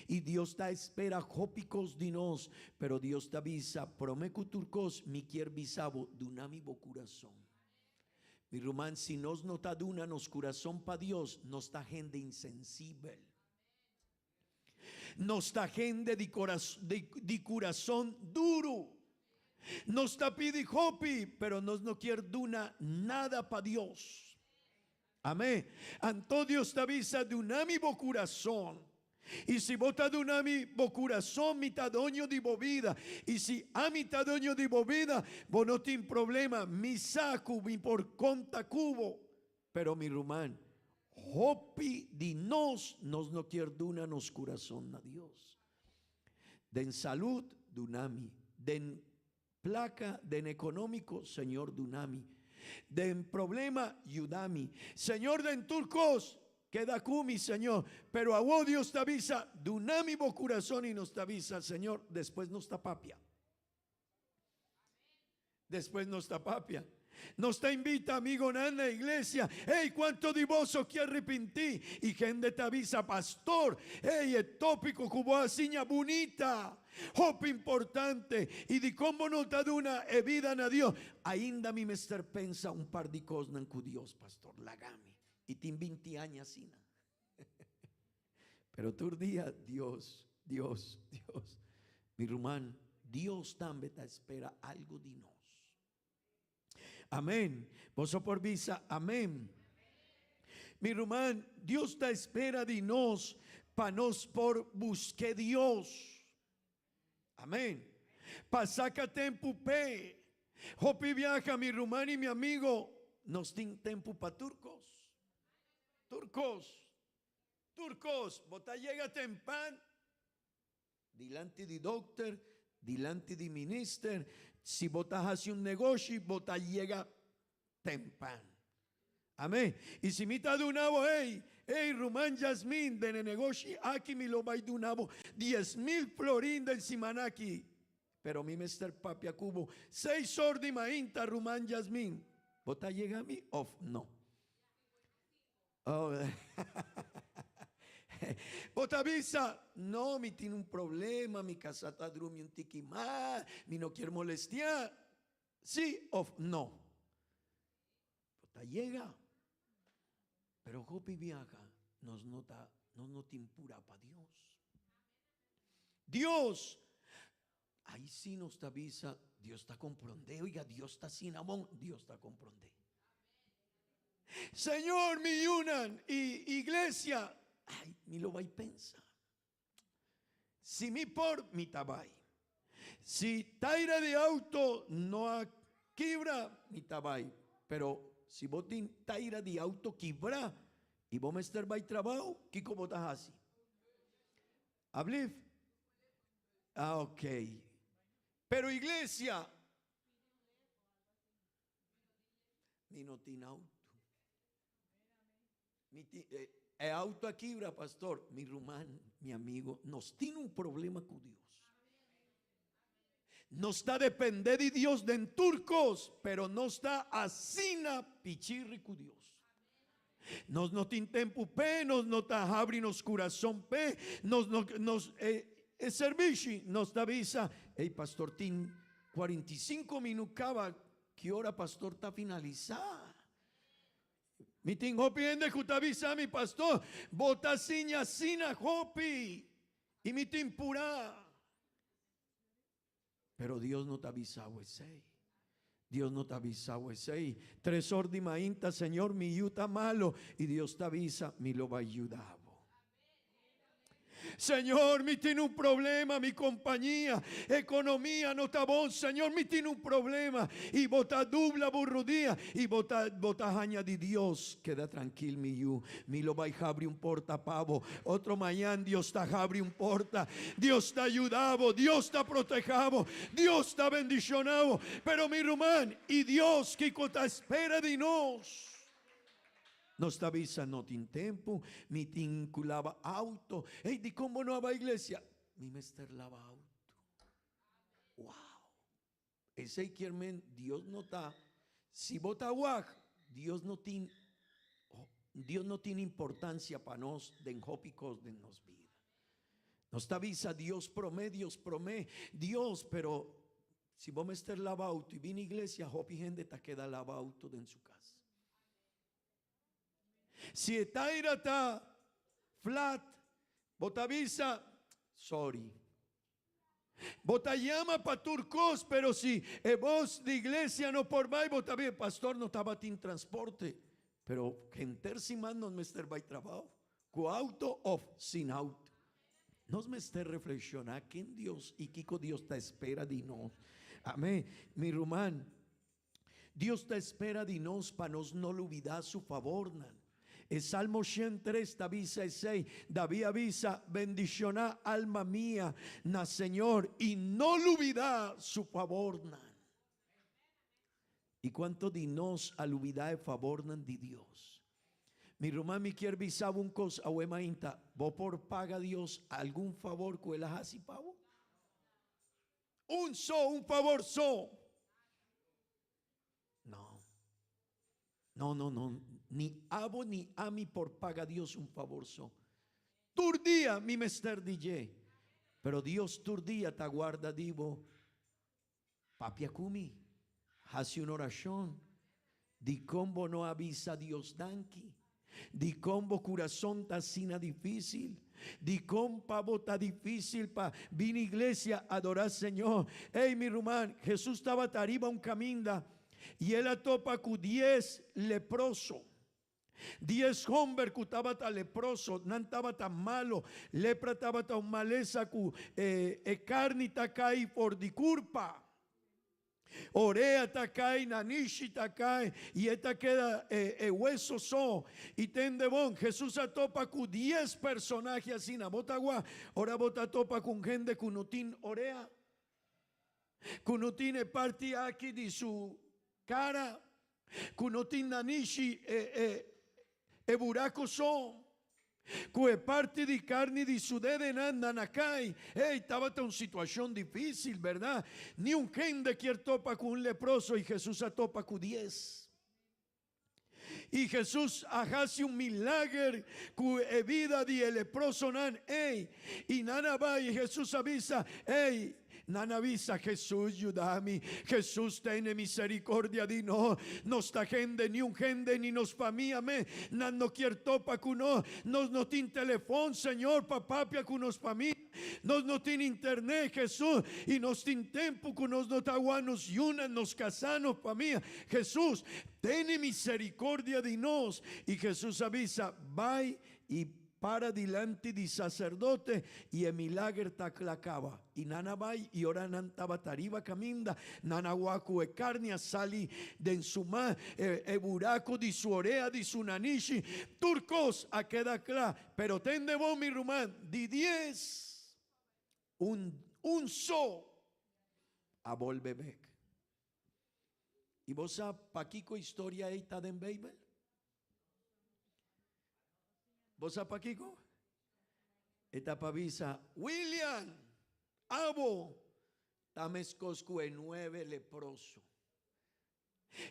I Dios ta espera hopi kos di nos, pero Dios ta bisa, prome ku tur kos mi kier bisa bo, duna mi bo kurason. Mi ruman, si nos no ta duna nos kurason pa Dios, nos ta hende insensibel. Nos ta hende di di kurason duru. Nos ta pidi hopi, pero nos no kier duna nada pa Dios. Amén. Anto Dios ta bisa, Duna mi bo kurason. I si bo ta duna mi bo kurason, mi ta doño di bo bida. I si ami ta doño di bo bida, bo no tin problema. Mi sa ku mi por konta ku bo. Pero mi ruman, hopi di nos, nos no kier duna nos kurason na Dios. Den salud, duna mi. Den placa, den economico, Señor duna mi. Den problema, yuda mi. Señor den tur cos, keda cu mi, Señor. Pero awo Dios ta bisa, duna mi bo curason y nos ta bisa, Señor, despues nos ta papia. Despues nos ta papia. Nos ta invita amigonan na iglesia. Hey, cuanto di boso kier ripinti? Y hende ta bisa, Pastor, hey, e topico cu bo a siña bunita, hopi importante. Y dicon bo no ta duna e bida na Dios? Ainda mi mester pensa un par di cosnan cu Dios, pastor. Laga mi. Y tin binti aña asina. Pero tur dia, Dios, Dios, Dios. Mi ruman, Dios tambe ta espera algo di nos. Amén. Boso por bisa amén. Mi ruman, Dios ta espera di nos pa nos por busque Dios. Amén. Pa saca tempu p'e. Hopi biaha mi ruman y mi amigo, nos tin tempu pa tur cos. Tur cos. Tur cos. Bo ta yega tempan dilanti di dokter, dilanti di minister. Si bo ta haci un negoshi, bo ta yega tempan. Amén. Y si mi ta duna bo, hey, hey, ruman Jasmin, den e negoshi aki mi lo bay duna bo 10,000 florin den siman aki. Pero mi mester papia cu bo seis or di mainta, ruman Jasmin. Bo ta yega mi of no? Oh. Bo ta bisa, no, mi tin un problema, mi casa ta drumi un tiki mas, mi no kier molestia. Si of no? Bo ta yega. Pero hopi biaha nos no ta, nos no tin pura pa Dios. Dios, ahí sí nos ta bisa, Dios ta comprende. Oiga, Dios ta asina bon, Dios ta comprende. Señor, mi yunan y iglesia, ay, mi lo bay pensa. Si mi por, mi ta bai. Si taira di auto no a kibra, mi ta bai. Pero si bo tin taira di auto kibra y bo mester bai trabao, kico bo ta haci? Ablief? Ah, ok. Pero iglesia, mi no tin auto. Mi tin, e, e auto a kibra, pastor. Mi ruman, mi amigo, nos tin un problema cu Dios. Nos ta depende di Dios den tur cos, pero nos ta asina pichirri cu Dios. Nos no tin tempo p'e, nos no ta habri nos curason p'e, nos no, nos, e, e servishi, nos ta bisa, ey pastor tin 45 minuut caba, ki ora pastor ta finalisa? Mi tin hopi hende ku ta bisa mi, Pastor, bo ta siña asina hopi i mi tin purá. Pero Dios no ta bisa bo esei. Dios no ta bisa bo esei. Tresor di mainta, Señor, mi yu ta malo. Y Dios ta bisa, mi lo bai yuda bo. Señor, mi tin un problema, mi compañía, economía no ta bon. Señor, mi tin un problema. Y bo ta dubla bo rudia y bo ta, bo ta haña di Dios. Keda trankil, mi yu. Mi lo bai habri un porta pa bo. Otro mañan Dios ta habri un porta. Dios ta yuda bo, Dios ta proteha bo, Dios ta bendiciona bo. Pero mi ruman, y Dios kico ta spera di nos? Nos ta bisa no tin tempu, mi tin ku laba auto. Ey, dikon bo no a bai iglesia? Mi mester laba auto. Wow! Esei kier men Dios no ta, si bo ta wak, Dios no tin, Dios no tin importancia pa nos den hopi kos den nos bida. Nos ta bisa Dios promé, Dios promé, Dios, pero si bo mester laba auto y bini iglesia, hopi hende ta keda laba auto den su kas. Si e taira ta flat, bo ta bisa, sorry. Bo ta yama pa tur kos, pero si e bos di iglesia no por bai, bo ta bisa, pastor no tabatin transporte. Pero henter siman nos mester bai trabao, ku auto of sin auto. Nos mester reflekshoná ken Dios i kiko Dios ta espera di nos. Amén. Mi ruman, Dios ta espera di nos pa nos no lubidá su favornan. E Salmo 103 ta bisa esei. David a bisa, Bendishoná, alma mia, na Señor, i no lubidá su favornan. I kuantu di nos a lubidá e favornan di Dios? Mi ruman, mi kier bisa bo un kos awe mainta, bo por paga Dios algun favor ku el a hasi pa bo? Un so, un favor so. No. No, no, no. Ni abo ni ami por paga Dios un favor so. Tur dia mi mester di dje. Pero Dios tur dia ta guarda di bo. Papia ku mi. Hasi un orashon. Dikon bo no a bisa Dios danki? Dikon bo kurason ta asina difísil? Dikon pa bo ta difísil pa bini iglesia adorá Señor? Ey, mi ruman, Hesus tabata ariba un kaminda i el a topa ku dies leproso. Dies homber ku tabata leproso, nan tabata malo. Lepra tabata un malesa ku e karni ta kai for di kurpa. Orea ta kai, nanishi ta kai, i e ta keda e weso so. I tende bon, Jesus a topa ku dies personahe asina. Bo ta wak ora bo ta topa ku un hende ku no tin orea, ku no tin e parti aki di su kara, ku no tin nanishi e buraku so. Ku e parti di karni di su dedenan nan a kai. Ey, tabata un situashon difísil, bèrdat? Niun hende kier topa ku un leproso i Hesus a topa ku dies. I Hesus a hasi un milager ku e bida di e leprosonan ey. I nan a bai i Hesus a bisa, Ey, Nan a bisa, Hesus, yuda mi. Hesus, tene misericordia di nos. Nos ta hende, niun hende ni nos famia me. Nan no kier topa cu nos. Nos no tin telefon, Señor, pa papia cu nos famia. Nos no tin internet, Hesus, y nos tin tempo cu nos no ta wak nos yunan, nos casa, nos famia. Hesus, tene misericordia di nos. Y Hesus a bisa, Bai y Para dilanti di saserdote, i e milager ta kla kaba. I nan a bai, i ora nan tabata riba kaminda, nan a wak ku e karni a sali den su man, e e buraku di su orea, di su nanishi, tur kos a keda kla. Pero tende bo, mi ruman, di dies, un un so a bolbe bek. I bo sa pakiko historia ei ta den Beibel? Bo sa pakiko? E ta pa bisa, William, abo ta meskos ku e nuebe leproso.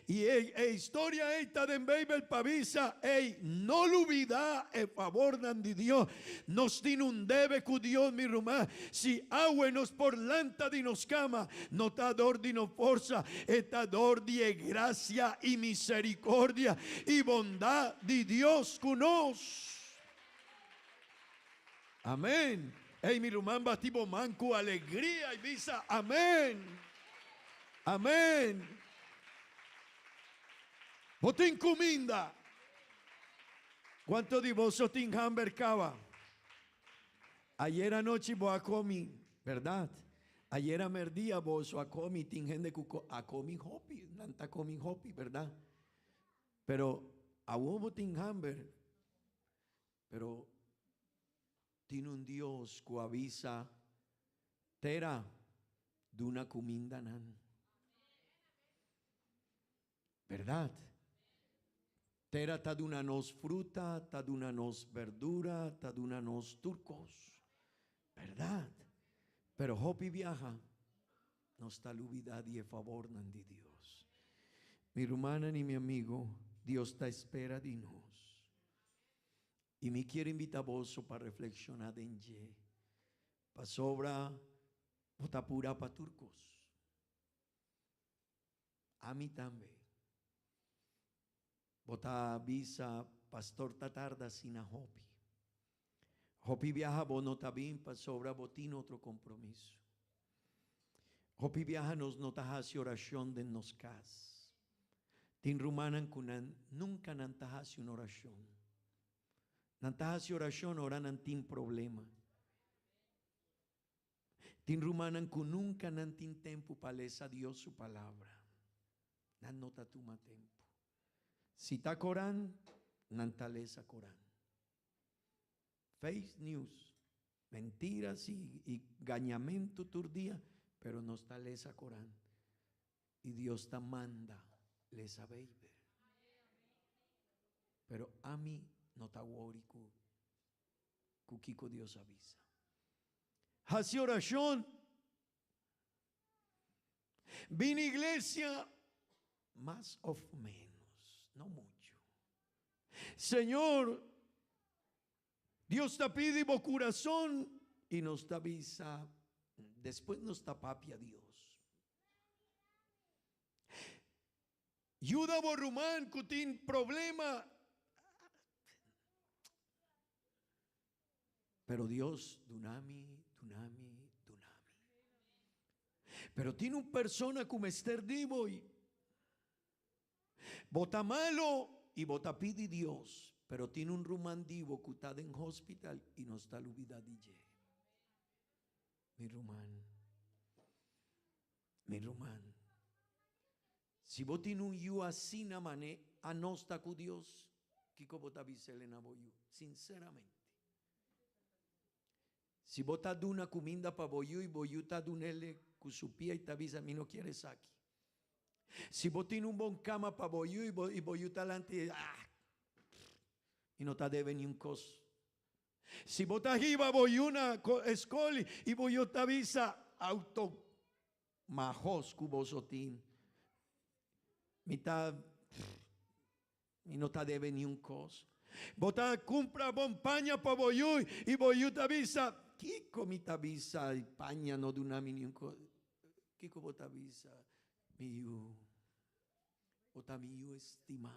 I e, e historia ei ta den Beibel pa bisa, ei, no lubidá e favornan di Dios. Nos tin un debe ku Dios, mi ruman. Si awe nos por lanta di nos kama, no ta dor di nos forsa, e ta dor di e grasia i miserikordia i bondat di Dios ku nos. Amen. Ey, mi ruman, bati bo man ku alegria i bisa, Amen! Amen! Bo tin kuminda. Kuantu di boso tin hamber kaba? Ayer anochi bo a komi, bèrdat? Ayera merdia boso a komi, tin hende ku a komi hopi, nan ta komi hopi, bèrdat? Pero awor bo tin hamber, pero tin un Dios ku a bisa tera duna kuminda nan. Bèrdat? Tera ta duna nos fruta, ta duna nos berdura, ta duna nos tur kos. Bèrdat? Pero hopi biaha nos ta lubidá di e fabornan di Dios. Mi rumannan i mi amigo, Dios ta espera di nos. I mi kier invita boso pa reflekshoná den dje, pasobra bo ta purá pa tur kos. Ami tambe. Bo ta bisa pastor ta tarda asina hopi. Hopi biaha bo no ta bin pasobra bo tin otro compromiso. Hopi biaha nos no ta haci oracion den nos cas. Tin rumannan cu nan nunca nan ta haci un oracion. Nan ta haci oracion ora nan tin problema. Tin rumannan ku nunka nan tin tempu pa lesa Dios su Palabra. Nan no ta tuma tempu. Si ta koran, nan ta lesa koran. Fake news, mentiras i gañamentu tur dia, pero nos ta lesa koran. I Dios ta manda lesa Beibel. Pero ami no ta wori ku ku kiko Dios a bisa. Hasi orashon. Bini iglesia mas of menos, no mucho. Señor, Dios ta pidi bo kurason i nos ta bisa, despues nos ta papia Dios. Yuda bo ruman ku tin problema. Pero Dios duna mi, duna mi, duna mi. Pero tin un persona ku mester di bo i bo ta malo i bo ta pidi Dios, pero tin un ruman di bo ku ta den hospital i nos ta lubida di dje. Mi ruman, mi ruman. Si bo tin un yu asina mane anos ta ku Dios, kiko bo ta bis'el na bo yu? Sinseramente. Si bo ta duna kuminda pa bo yu i bo yu ta dun'el ku su pia i ta bisa mi no kier esaki. Si bo tin un bon kama pa bo yu i bo yu ta lanta i ah, mi no ta debe niun kos. Si bo ta hiba bo yu na skol i bo yu ta bisa auto Mahos ku boso tin. Mi ta, mi no ta debe niun kos. Bo ta kumpra bon paña pa bo yu i bo yu ta bisa, Kiko mi ta bisa? E paña no duna mi niun kos. Kiko bo ta bisa? Mi yu, bo ta mi yu estimá.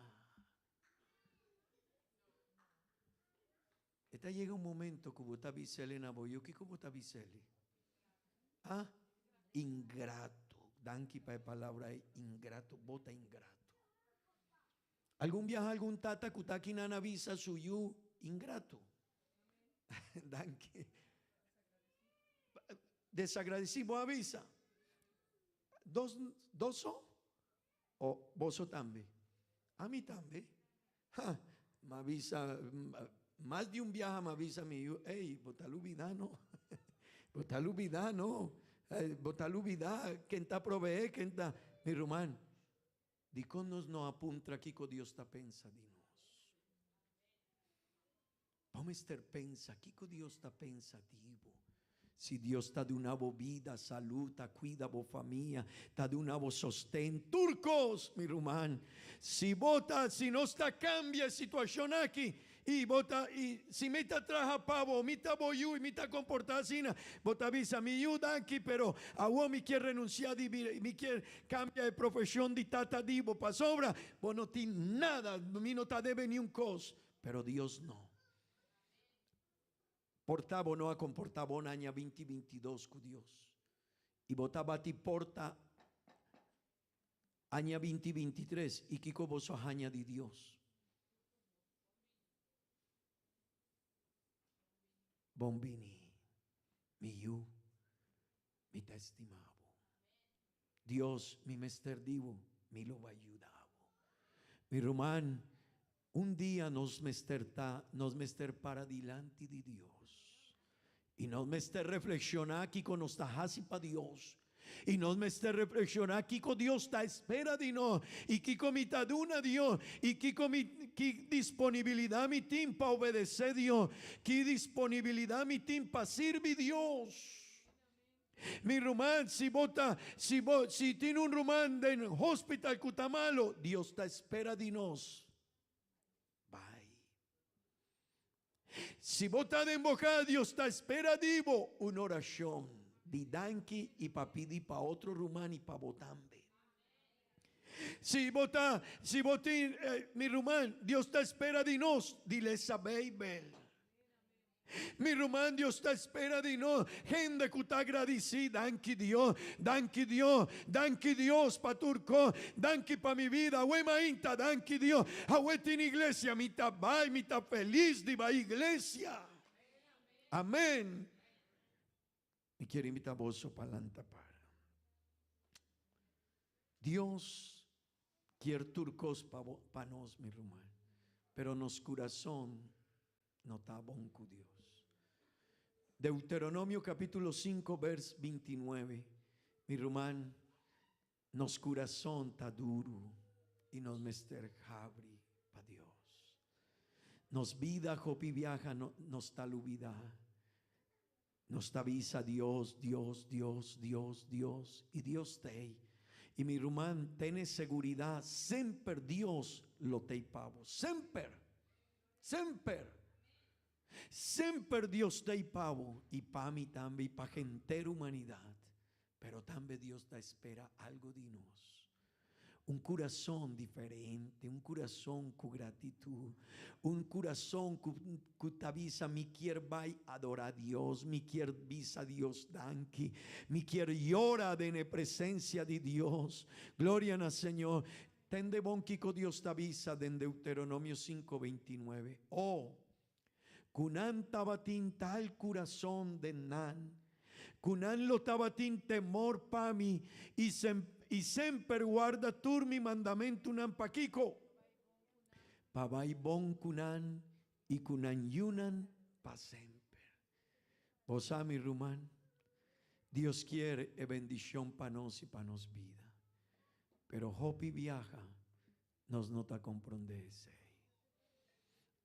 E ta yega un momento ku bo ta bis'el na bo yu, kiko bo ta bis'el? Ah, ingrato. Danki pa e palabra ei, ingrato. Bo ta ingrato. Algun biaha algun tata ku ta akinan a bisa su yu ingrato. Danki. Desagradesí bo a bisa. Dos, dos so? O boso tambe? Ami tambe. Ha, m'a bisa, mas di un biaha m'a bisa mi yu, ey, bo ta lubidá no. Bo ta lubidá no. Bo ta lubidá ken ta proveé, ken ta. Mi ruman, dikon nos no a puntra kiko Dios ta pensa di nos? Bo mester pensa kiko Dios ta pensa di bo. Si Dios ta duna bo bida, salú, ta kuida bo famia, ta duna bo sosten, tur kos, mi ruman. Si bo ta, si nos ta kambia e situashon aki, i bo ta, i si mi ta traha pa bo, mi ta bo yu i mi ta komportá asina, bo ta bisa, mi yu danki, pero awor mi kier renunsiá di bira, mi kier kambia e profeshon di tata di bo, pasobra bo no tin nada, mi no ta debe niun kos. Pero Dios no. Por ta bo no a komportá bon aña 2022 ku Dios. I bo ta bati porta aña 2023 i kiko boso a haña di Dios? Bon bini, mi yu, mi ta estima bo. Dios, mi mester di bo, mi lo bai yuda bo. Mi ruman, un dia nos mester ta, nos mester para dilanti di Dios. I nos mester reflekshoná kiko nos ta hasi pa Dios. I nos mester reflekshoná kiko Dios ta espera di nos i kiko mi ta duna Dios i kiko mi ki disponibilidat mi tin pa obedesé Dios, ki disponibilidat mi tin pa sirbi Dios. Mi ruman, si bo ta si bo si tin un ruman den hospital ku ta malo, Dios ta espera di nos. Bai. Si bo ta den bo cas, Dios ta spera di bo un oracion di danki y pa pidi pa otro ruman y pa bo tambe. Si bo ta, si bo tin, eh, mi ruman, Dios ta spera di nos di lesa Bijbel. Mi ruman, Dios ta spera di nos hende cu ta agradeci, danki Dios, danki Dios, danki Dios pa tur cos, danki pa mi vida, awe mainta, danki Dios, awe tin iglesia, mi ta bay, mi ta feliz di bay iglesia. Amen. Mi kier invita boso pa lanta para. Dios kier tur cos pa, bo, pa nos, mi ruman, pero nos curazon no ta bon cu Dios. Deuteronomio capítulo 5 vers 29. Mi ruman, nos curazon ta duro y nos mester habri pa Dios. Nos bida hopi biaha no, nos ta lubida. Nos ta bisa Dios, Dios, Dios, Dios, Dios y Dios t'ey. Y mi ruman, tene seguridad, semper Dios lo t'ey pa bo. Semper! Semper! Semper Dios t'ey pa bo y pa mi tambe y pa henter humanidad. Pero tambe Dios ta espera algo di nos. Un curason diferente, un curason cu gratitud, un curason cu, cu ta bisa mi kier bay adora Dios, mi kier bisa Dios danki, mi kier yora den e presencia di Dios. Gloria na Señor. Tende bon kico Dios ta bisa den Deuteronomio 5:29. Oh, cu nan tabatin tal curason den nan, cu nan lo tabatin temor pa mi i i semper warda tur mi mandamentunan. Pakico? Pa bai bon cu nan i cu nan yunan pa semper. Bo sa, mi ruman, Dios kier e bendicion pa nos i pa nos bida. Pero hopi biaha nos no ta comprende esey.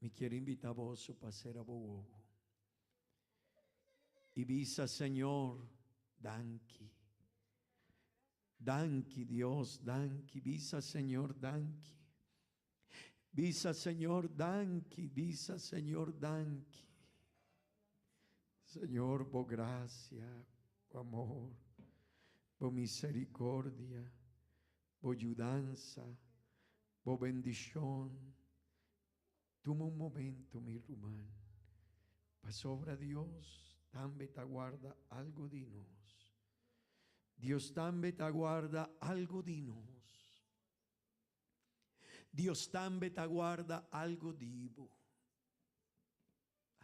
Mi kier invita boso pa cera bo wowo i bisa, Señor, danki. Danki, Dios, danki. Bisa, Señor, danki. Bisa, Señor, danki. Bisa, Señor, danki. Señor, bo gracia, bo amor, bo misericordia, bo yudansa, bo bendicion. Tuma un momento, mi ruman, pasobra Dios tambe ta guarda algo di nos. Dios tambe ta guarda algo di nos. Dios tambe ta guarda algo di bo.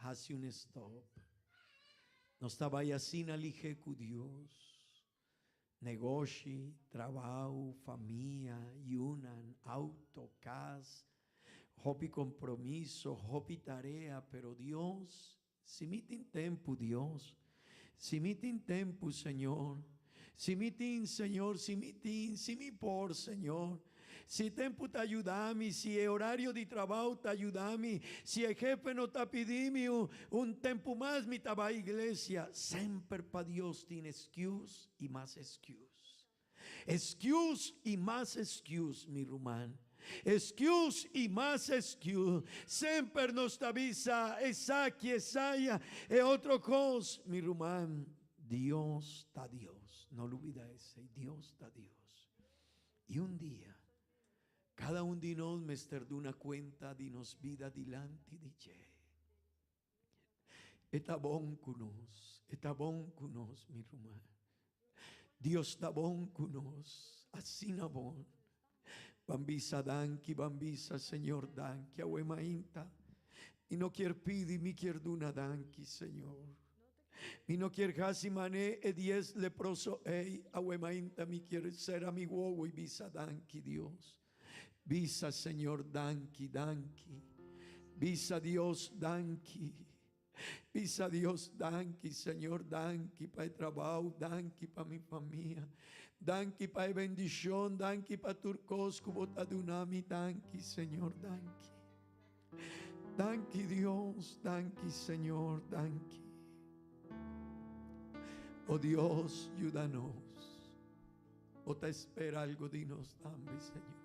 Hasi un stop. Nos ta bai asina lihe ku Dios. Negoshi, trabou, famia, yunan, auto, kas, hopi kompromiso, hopi tarea, pero Dios, si mi tin tempu, Dios, si mi tin tempu, Señor, si mi tin, Señor, si mi tin, si mi por, Señor. Si tempu ta yuda mi, si e orario di trabou ta yuda mi, si e hefe no ta pidi mi un tempu mas, mi ta bai iglesia. Semper pa Dios tin excuse i mas excuse. Excuse i mas excuse, mi ruman. Excuse i mas excuse. Semper nos ta bisa esaki, esaya, e otro kos. Mi ruman, Dios ta Dios. No lubida esei. Dios ta Dios. I un dia, kada un di nos mester duna kuenta di nos bida dilanti di dje. E ta bon ku nos, e ta bon ku nos, mi ruman. Dios ta bon ku nos, asina bon. Ban bisa danki, ban bisa Señor danki awe mainta. Mi no kier pidi, mi kier duna danki, Señor. Mi no kier hasi mane e dies leproso ei, awe mainta mi kier sera mi wowo i bisa danki, Dios. Bisa Señor danki, danki. Bisa Dios danki. Bisa Dios danki, Señor danki pa e trabou, danki pa mi famia, danki pa e bendicion, danki pa tur cos cu bo ta duna mi, danki Señor, danki. Danki Dios, danki Señor, danki. Oh Dios, yuda nos. Bo ta espera algo di nos tambe, Señor.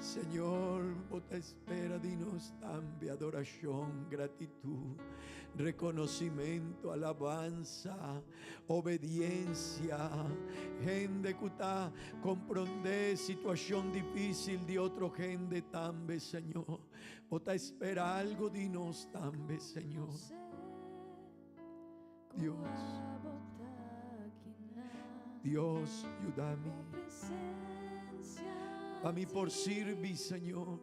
Señor, bo ta espera di nos tambe adoracion, gratitud, reconocimento, alabanza, obediencia. Hende cu ta comprende situacion dificil di otro hende tambe, Señor. Bo ta espera algo di nos tambe, Señor. Dios. Dios, yuda mi. Pa mi por sirbi, Señor.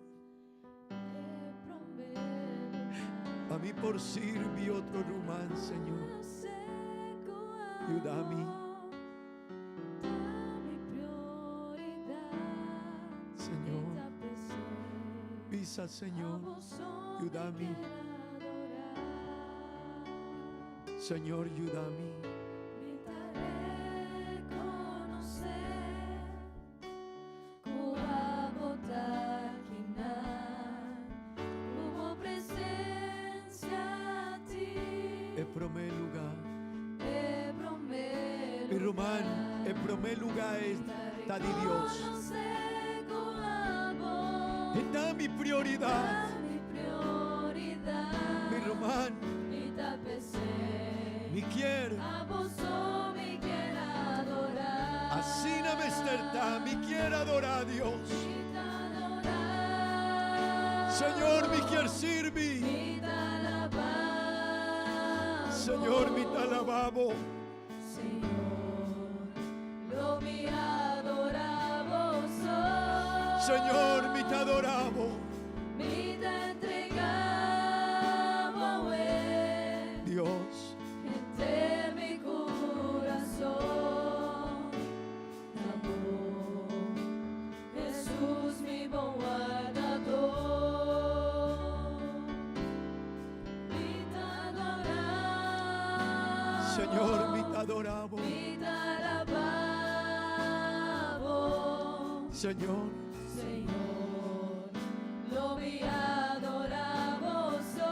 Pa mi por sirbi otro ruman, Señor. Yuda mi. Señor. Bisa, Señor. Yuda mi. Señor, yuda mi. Mi ta rekonosé ku abo ta kinan, ku bo presensia tin. E promé lugá. E promé lugá. Mi ruman, e promé lugá es ta di Dios. Mi ta rekonosé ku abo. E ta mi prioridat. Ta mi prioridat. Mi ruman. Mi ta p'esei. Mi kier. Abo so mi kier adorá. Asina mester ta, mi kier adorá Dios. Mi ta adorá. Señor, mi kier sirbi. Mi ta alabá bo. Señor, mi ta alabá bo. Señor, lo mi adorá bo so. Señor, mi ta adorá bo. Mi ta entregá bo awe. Dios. Henter mi kurason na bo, Hesus mi bon wardador. Mi ta adorá bo. Señor, mi ta adorá bo. Mi ta alabá bo. Señor. Señor, lo mi adorá bo so.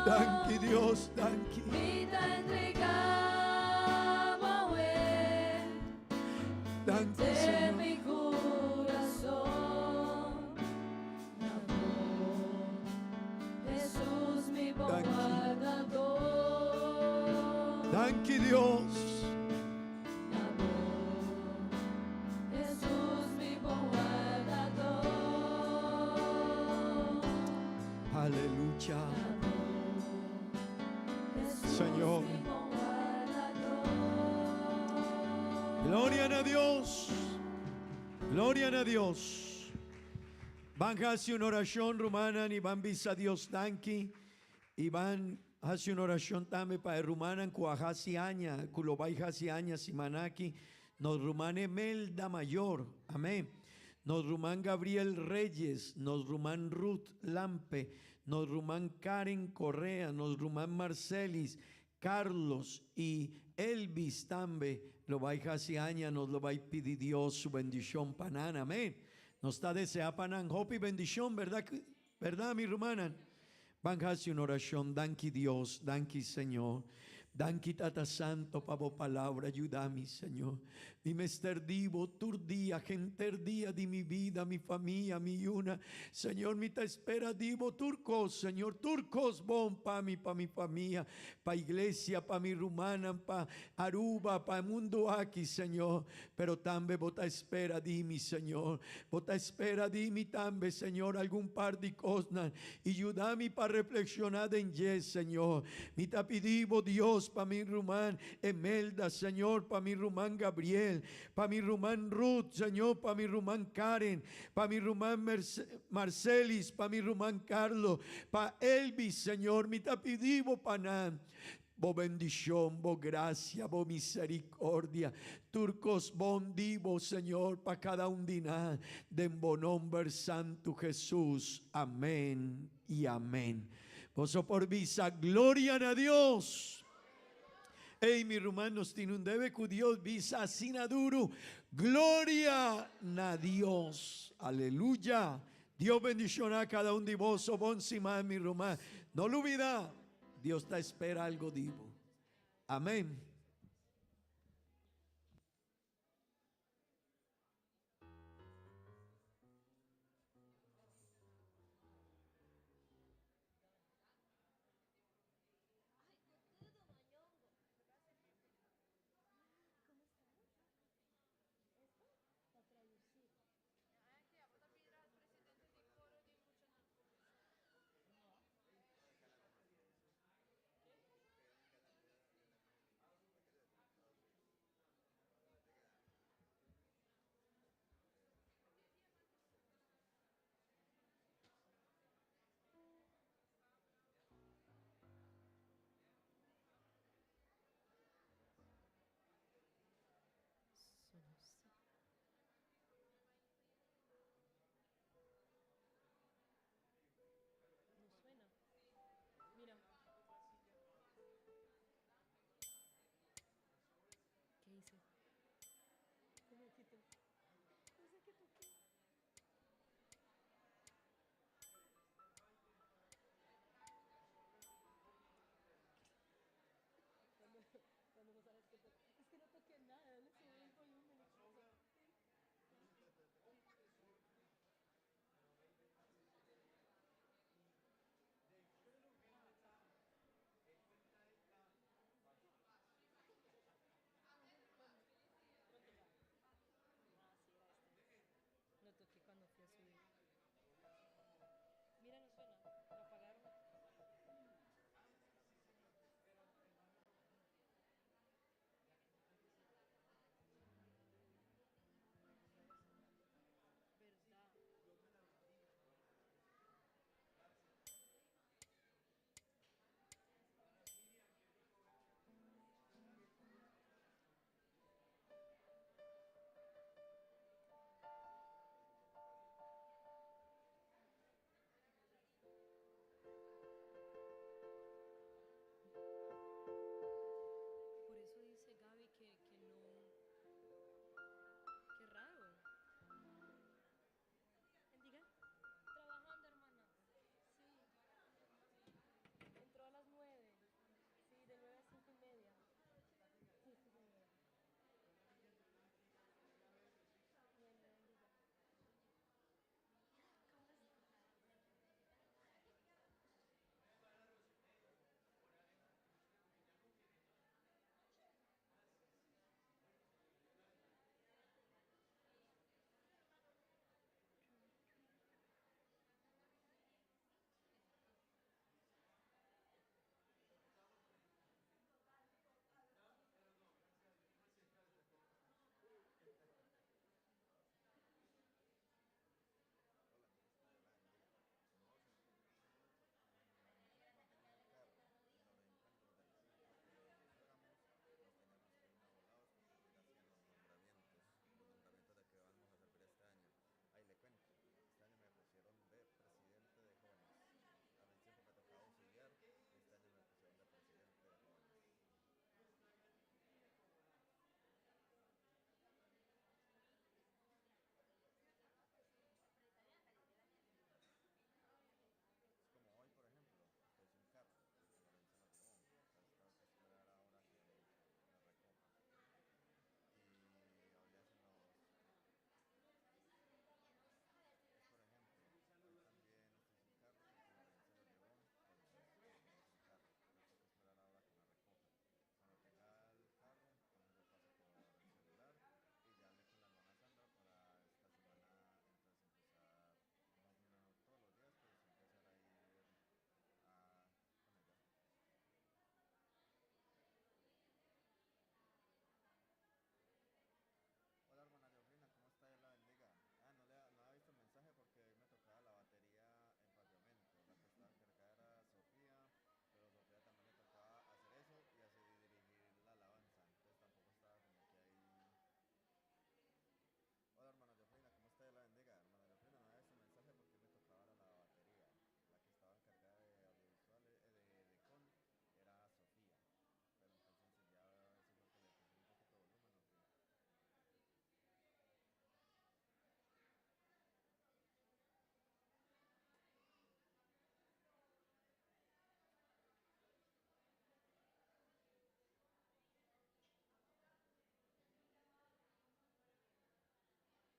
Danki Dios, danki. Mi ta entregá bo awe. Danki Henter Señor. mi kurason na bo, Hesus mi bon Danki. wardador. Danki Dios. Na bo, Hesus mi bon wardador. Aleluya. Na bo, Hesus Señor. mi bon wardador. Gloria na Dios. Gloria na Dios. Ban hasi un orashon, rumannan, i ban bisa Dios danki. I ban hasi un orashon tambe pa e rumannan ku a hasi aña, ku lo bai hasi aña siman aki. Nos ruman Emelda Mayor, amén. Nos ruman Gabriel Reyes, nos ruman Ruth Lampe, nos ruman Karen Correa, nos ruman Marcelis, Carlos i Elvis tambe lo bai hasi aña, nos lo bai pidi Dios su bendishon pa nan, amén. Nos ta deseá pa nan hopi bendishon, berdad, berdad mi rumannan? Ban hasi un orashon, danki Dios, danki Señor. Danki Tata Santo pa bo palabra, yuda mi Señor. Mi mester di bo tur dia, henter dia di mi bida, mi famia, mi yunan. Señor, mi ta spera di bo tur kos, Señor, tur kos bon pa mi, pa mi famia, pa iglesia, pa mi rumannan, pa Aruba, pa e mundu aki, Señor. Pero tambe bo ta spera di mi, Señor. Bo ta spera di mi tambe, Señor, algun par di kosnan. I yuda mi pa reflekshoná den dje, Señor. Mi ta pidi bo, Dios, pa mi ruman Emelda, Señor, pa mi ruman Gabriel, pa mi ruman Ruth, Señor, pa mi ruman Karen, pa mi ruman Marcelis, pa mi ruman Carlo, pa Elvis, Señor, mi ta pidi bo pa nan. Bo bendicion, bo gracia, bo misericordia, tur cos bon di bo, Señor, pa cada un di nan, den bo nomber santo Jesus. Amen y amen. Boso por bisa, Gloria na Dios! Ey, mi ruman, nos tin un debe cu Dios, bisa asina duru, Gloria na Dios! Aleluya! Dios bendiciona cada un di boso. Bon siman, mi ruman. No lubida, Dios ta espera algo di bo. Amen.